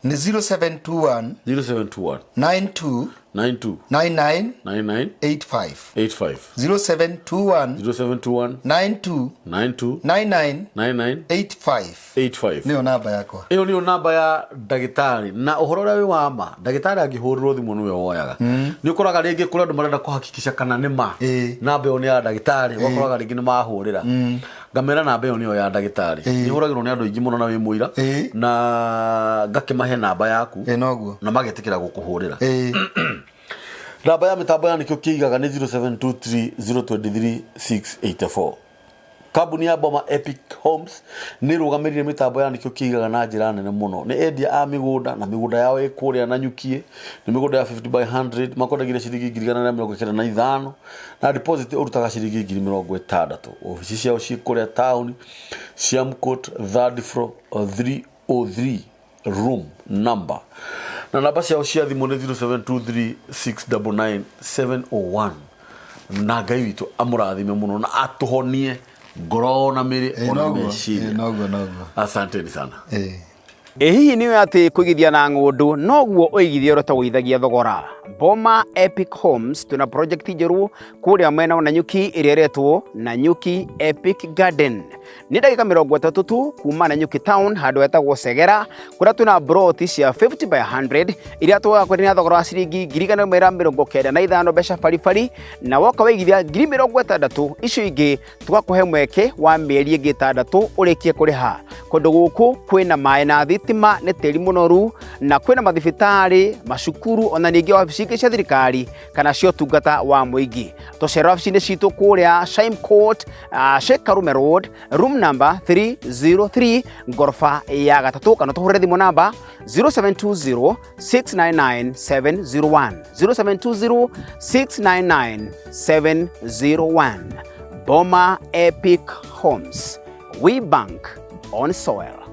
nĩ 0721 0721 92 92 99 99 85. 85. 0721 0721 92 92 99 99 85. 85. Nĩyo namba yakwa. Ĩyo nĩyo namba ya ndagĩtarĩ, na ũhoro ũrĩa wĩ wa ma, ndagĩtarĩ angĩhũrĩrwo thimũ nĩwe woyaga. Nĩ ũkoraga rĩngĩ kũrĩ andũ marenda kũhakikisha kana nĩ ma namba ĩyo nĩ ya ndagĩtarĩ. Ũgakoraga rĩngĩ nĩ mahũrĩra, ngamera namba ĩyo nĩyo ya ndagĩtarĩ. Nĩ hũragĩrwo nĩ andũ aingĩ mũno na wĩ mũira, na ngakĩmahe namba yaku Ĩĩ, noguo. na magetĩkĩra gũkũhũrĩra. Namba ya mĩtambo ya Nĩkĩo Kĩigaga nĩ 0723 023 684. Kambuni ya Boma Epic Homes nĩ ĩrũgamĩrĩire mĩtambo ya nĩkĩo kĩigaga na njĩra nene mũno. Nĩ endia a mĩgũnda na mĩgũnda yao ĩ kũrĩa Nanyukiĩ, nĩ mĩgũnda ya 50 by 100 makwendagia ciringi 195,000 na deposit ũrutaga ciringi 60,000. Obici ciao ciĩ kũrĩa taũni Siam Court third floor 303 room number na namba ciao cia thimũ nĩ 0723699701 na ngai witũ amũrathime mũno na atũhonie ngoro na mĩrĩ Ĩĩ, ona noguo, meciria ĩĩ, noguo noguo asanteni sana Ĩĩ. Ĩ hihi nĩ ũĩ atĩ kũigithia na ng'ũndũ noguo ũigithia ũrĩa ũtagũithagia thogora? Boma Epic Homes twĩna project njerũ kũrĩa mwena wa Nanyuki ĩrĩa ĩretwo Nanyuki Epic Garden. Nĩ ndagĩka 30 tu kuma Nanyuki town handũ hetagwo Segera kũrĩa twĩna broti cia 50 by 100 iria tũgakwenderia na thogora wa ciringi 195,000 mbeca baribari, na woka waigithia 60,000 icio ingĩ tũgakũhe mweke wa mĩeri ĩngĩ 6 ũrĩkie kũrĩha. Kũndũ gũkũ kwĩna maĩ na thitima, nĩ tĩri mũnoru na kwĩna mathibitarĩ, macukuru ona ningĩ wabici ingĩ cia thirikari kana cia ũtungata wa mũingĩ. Tũcera wabici-inĩ citũ kũrĩa Shime Court, Sheikh Karume Road, room number 303 ngoroba ya gatatũ, kana tũhũrĩre thimũ namba 0720 699 701, 0720 699 701. Boma Epic Homes, we bank on soil.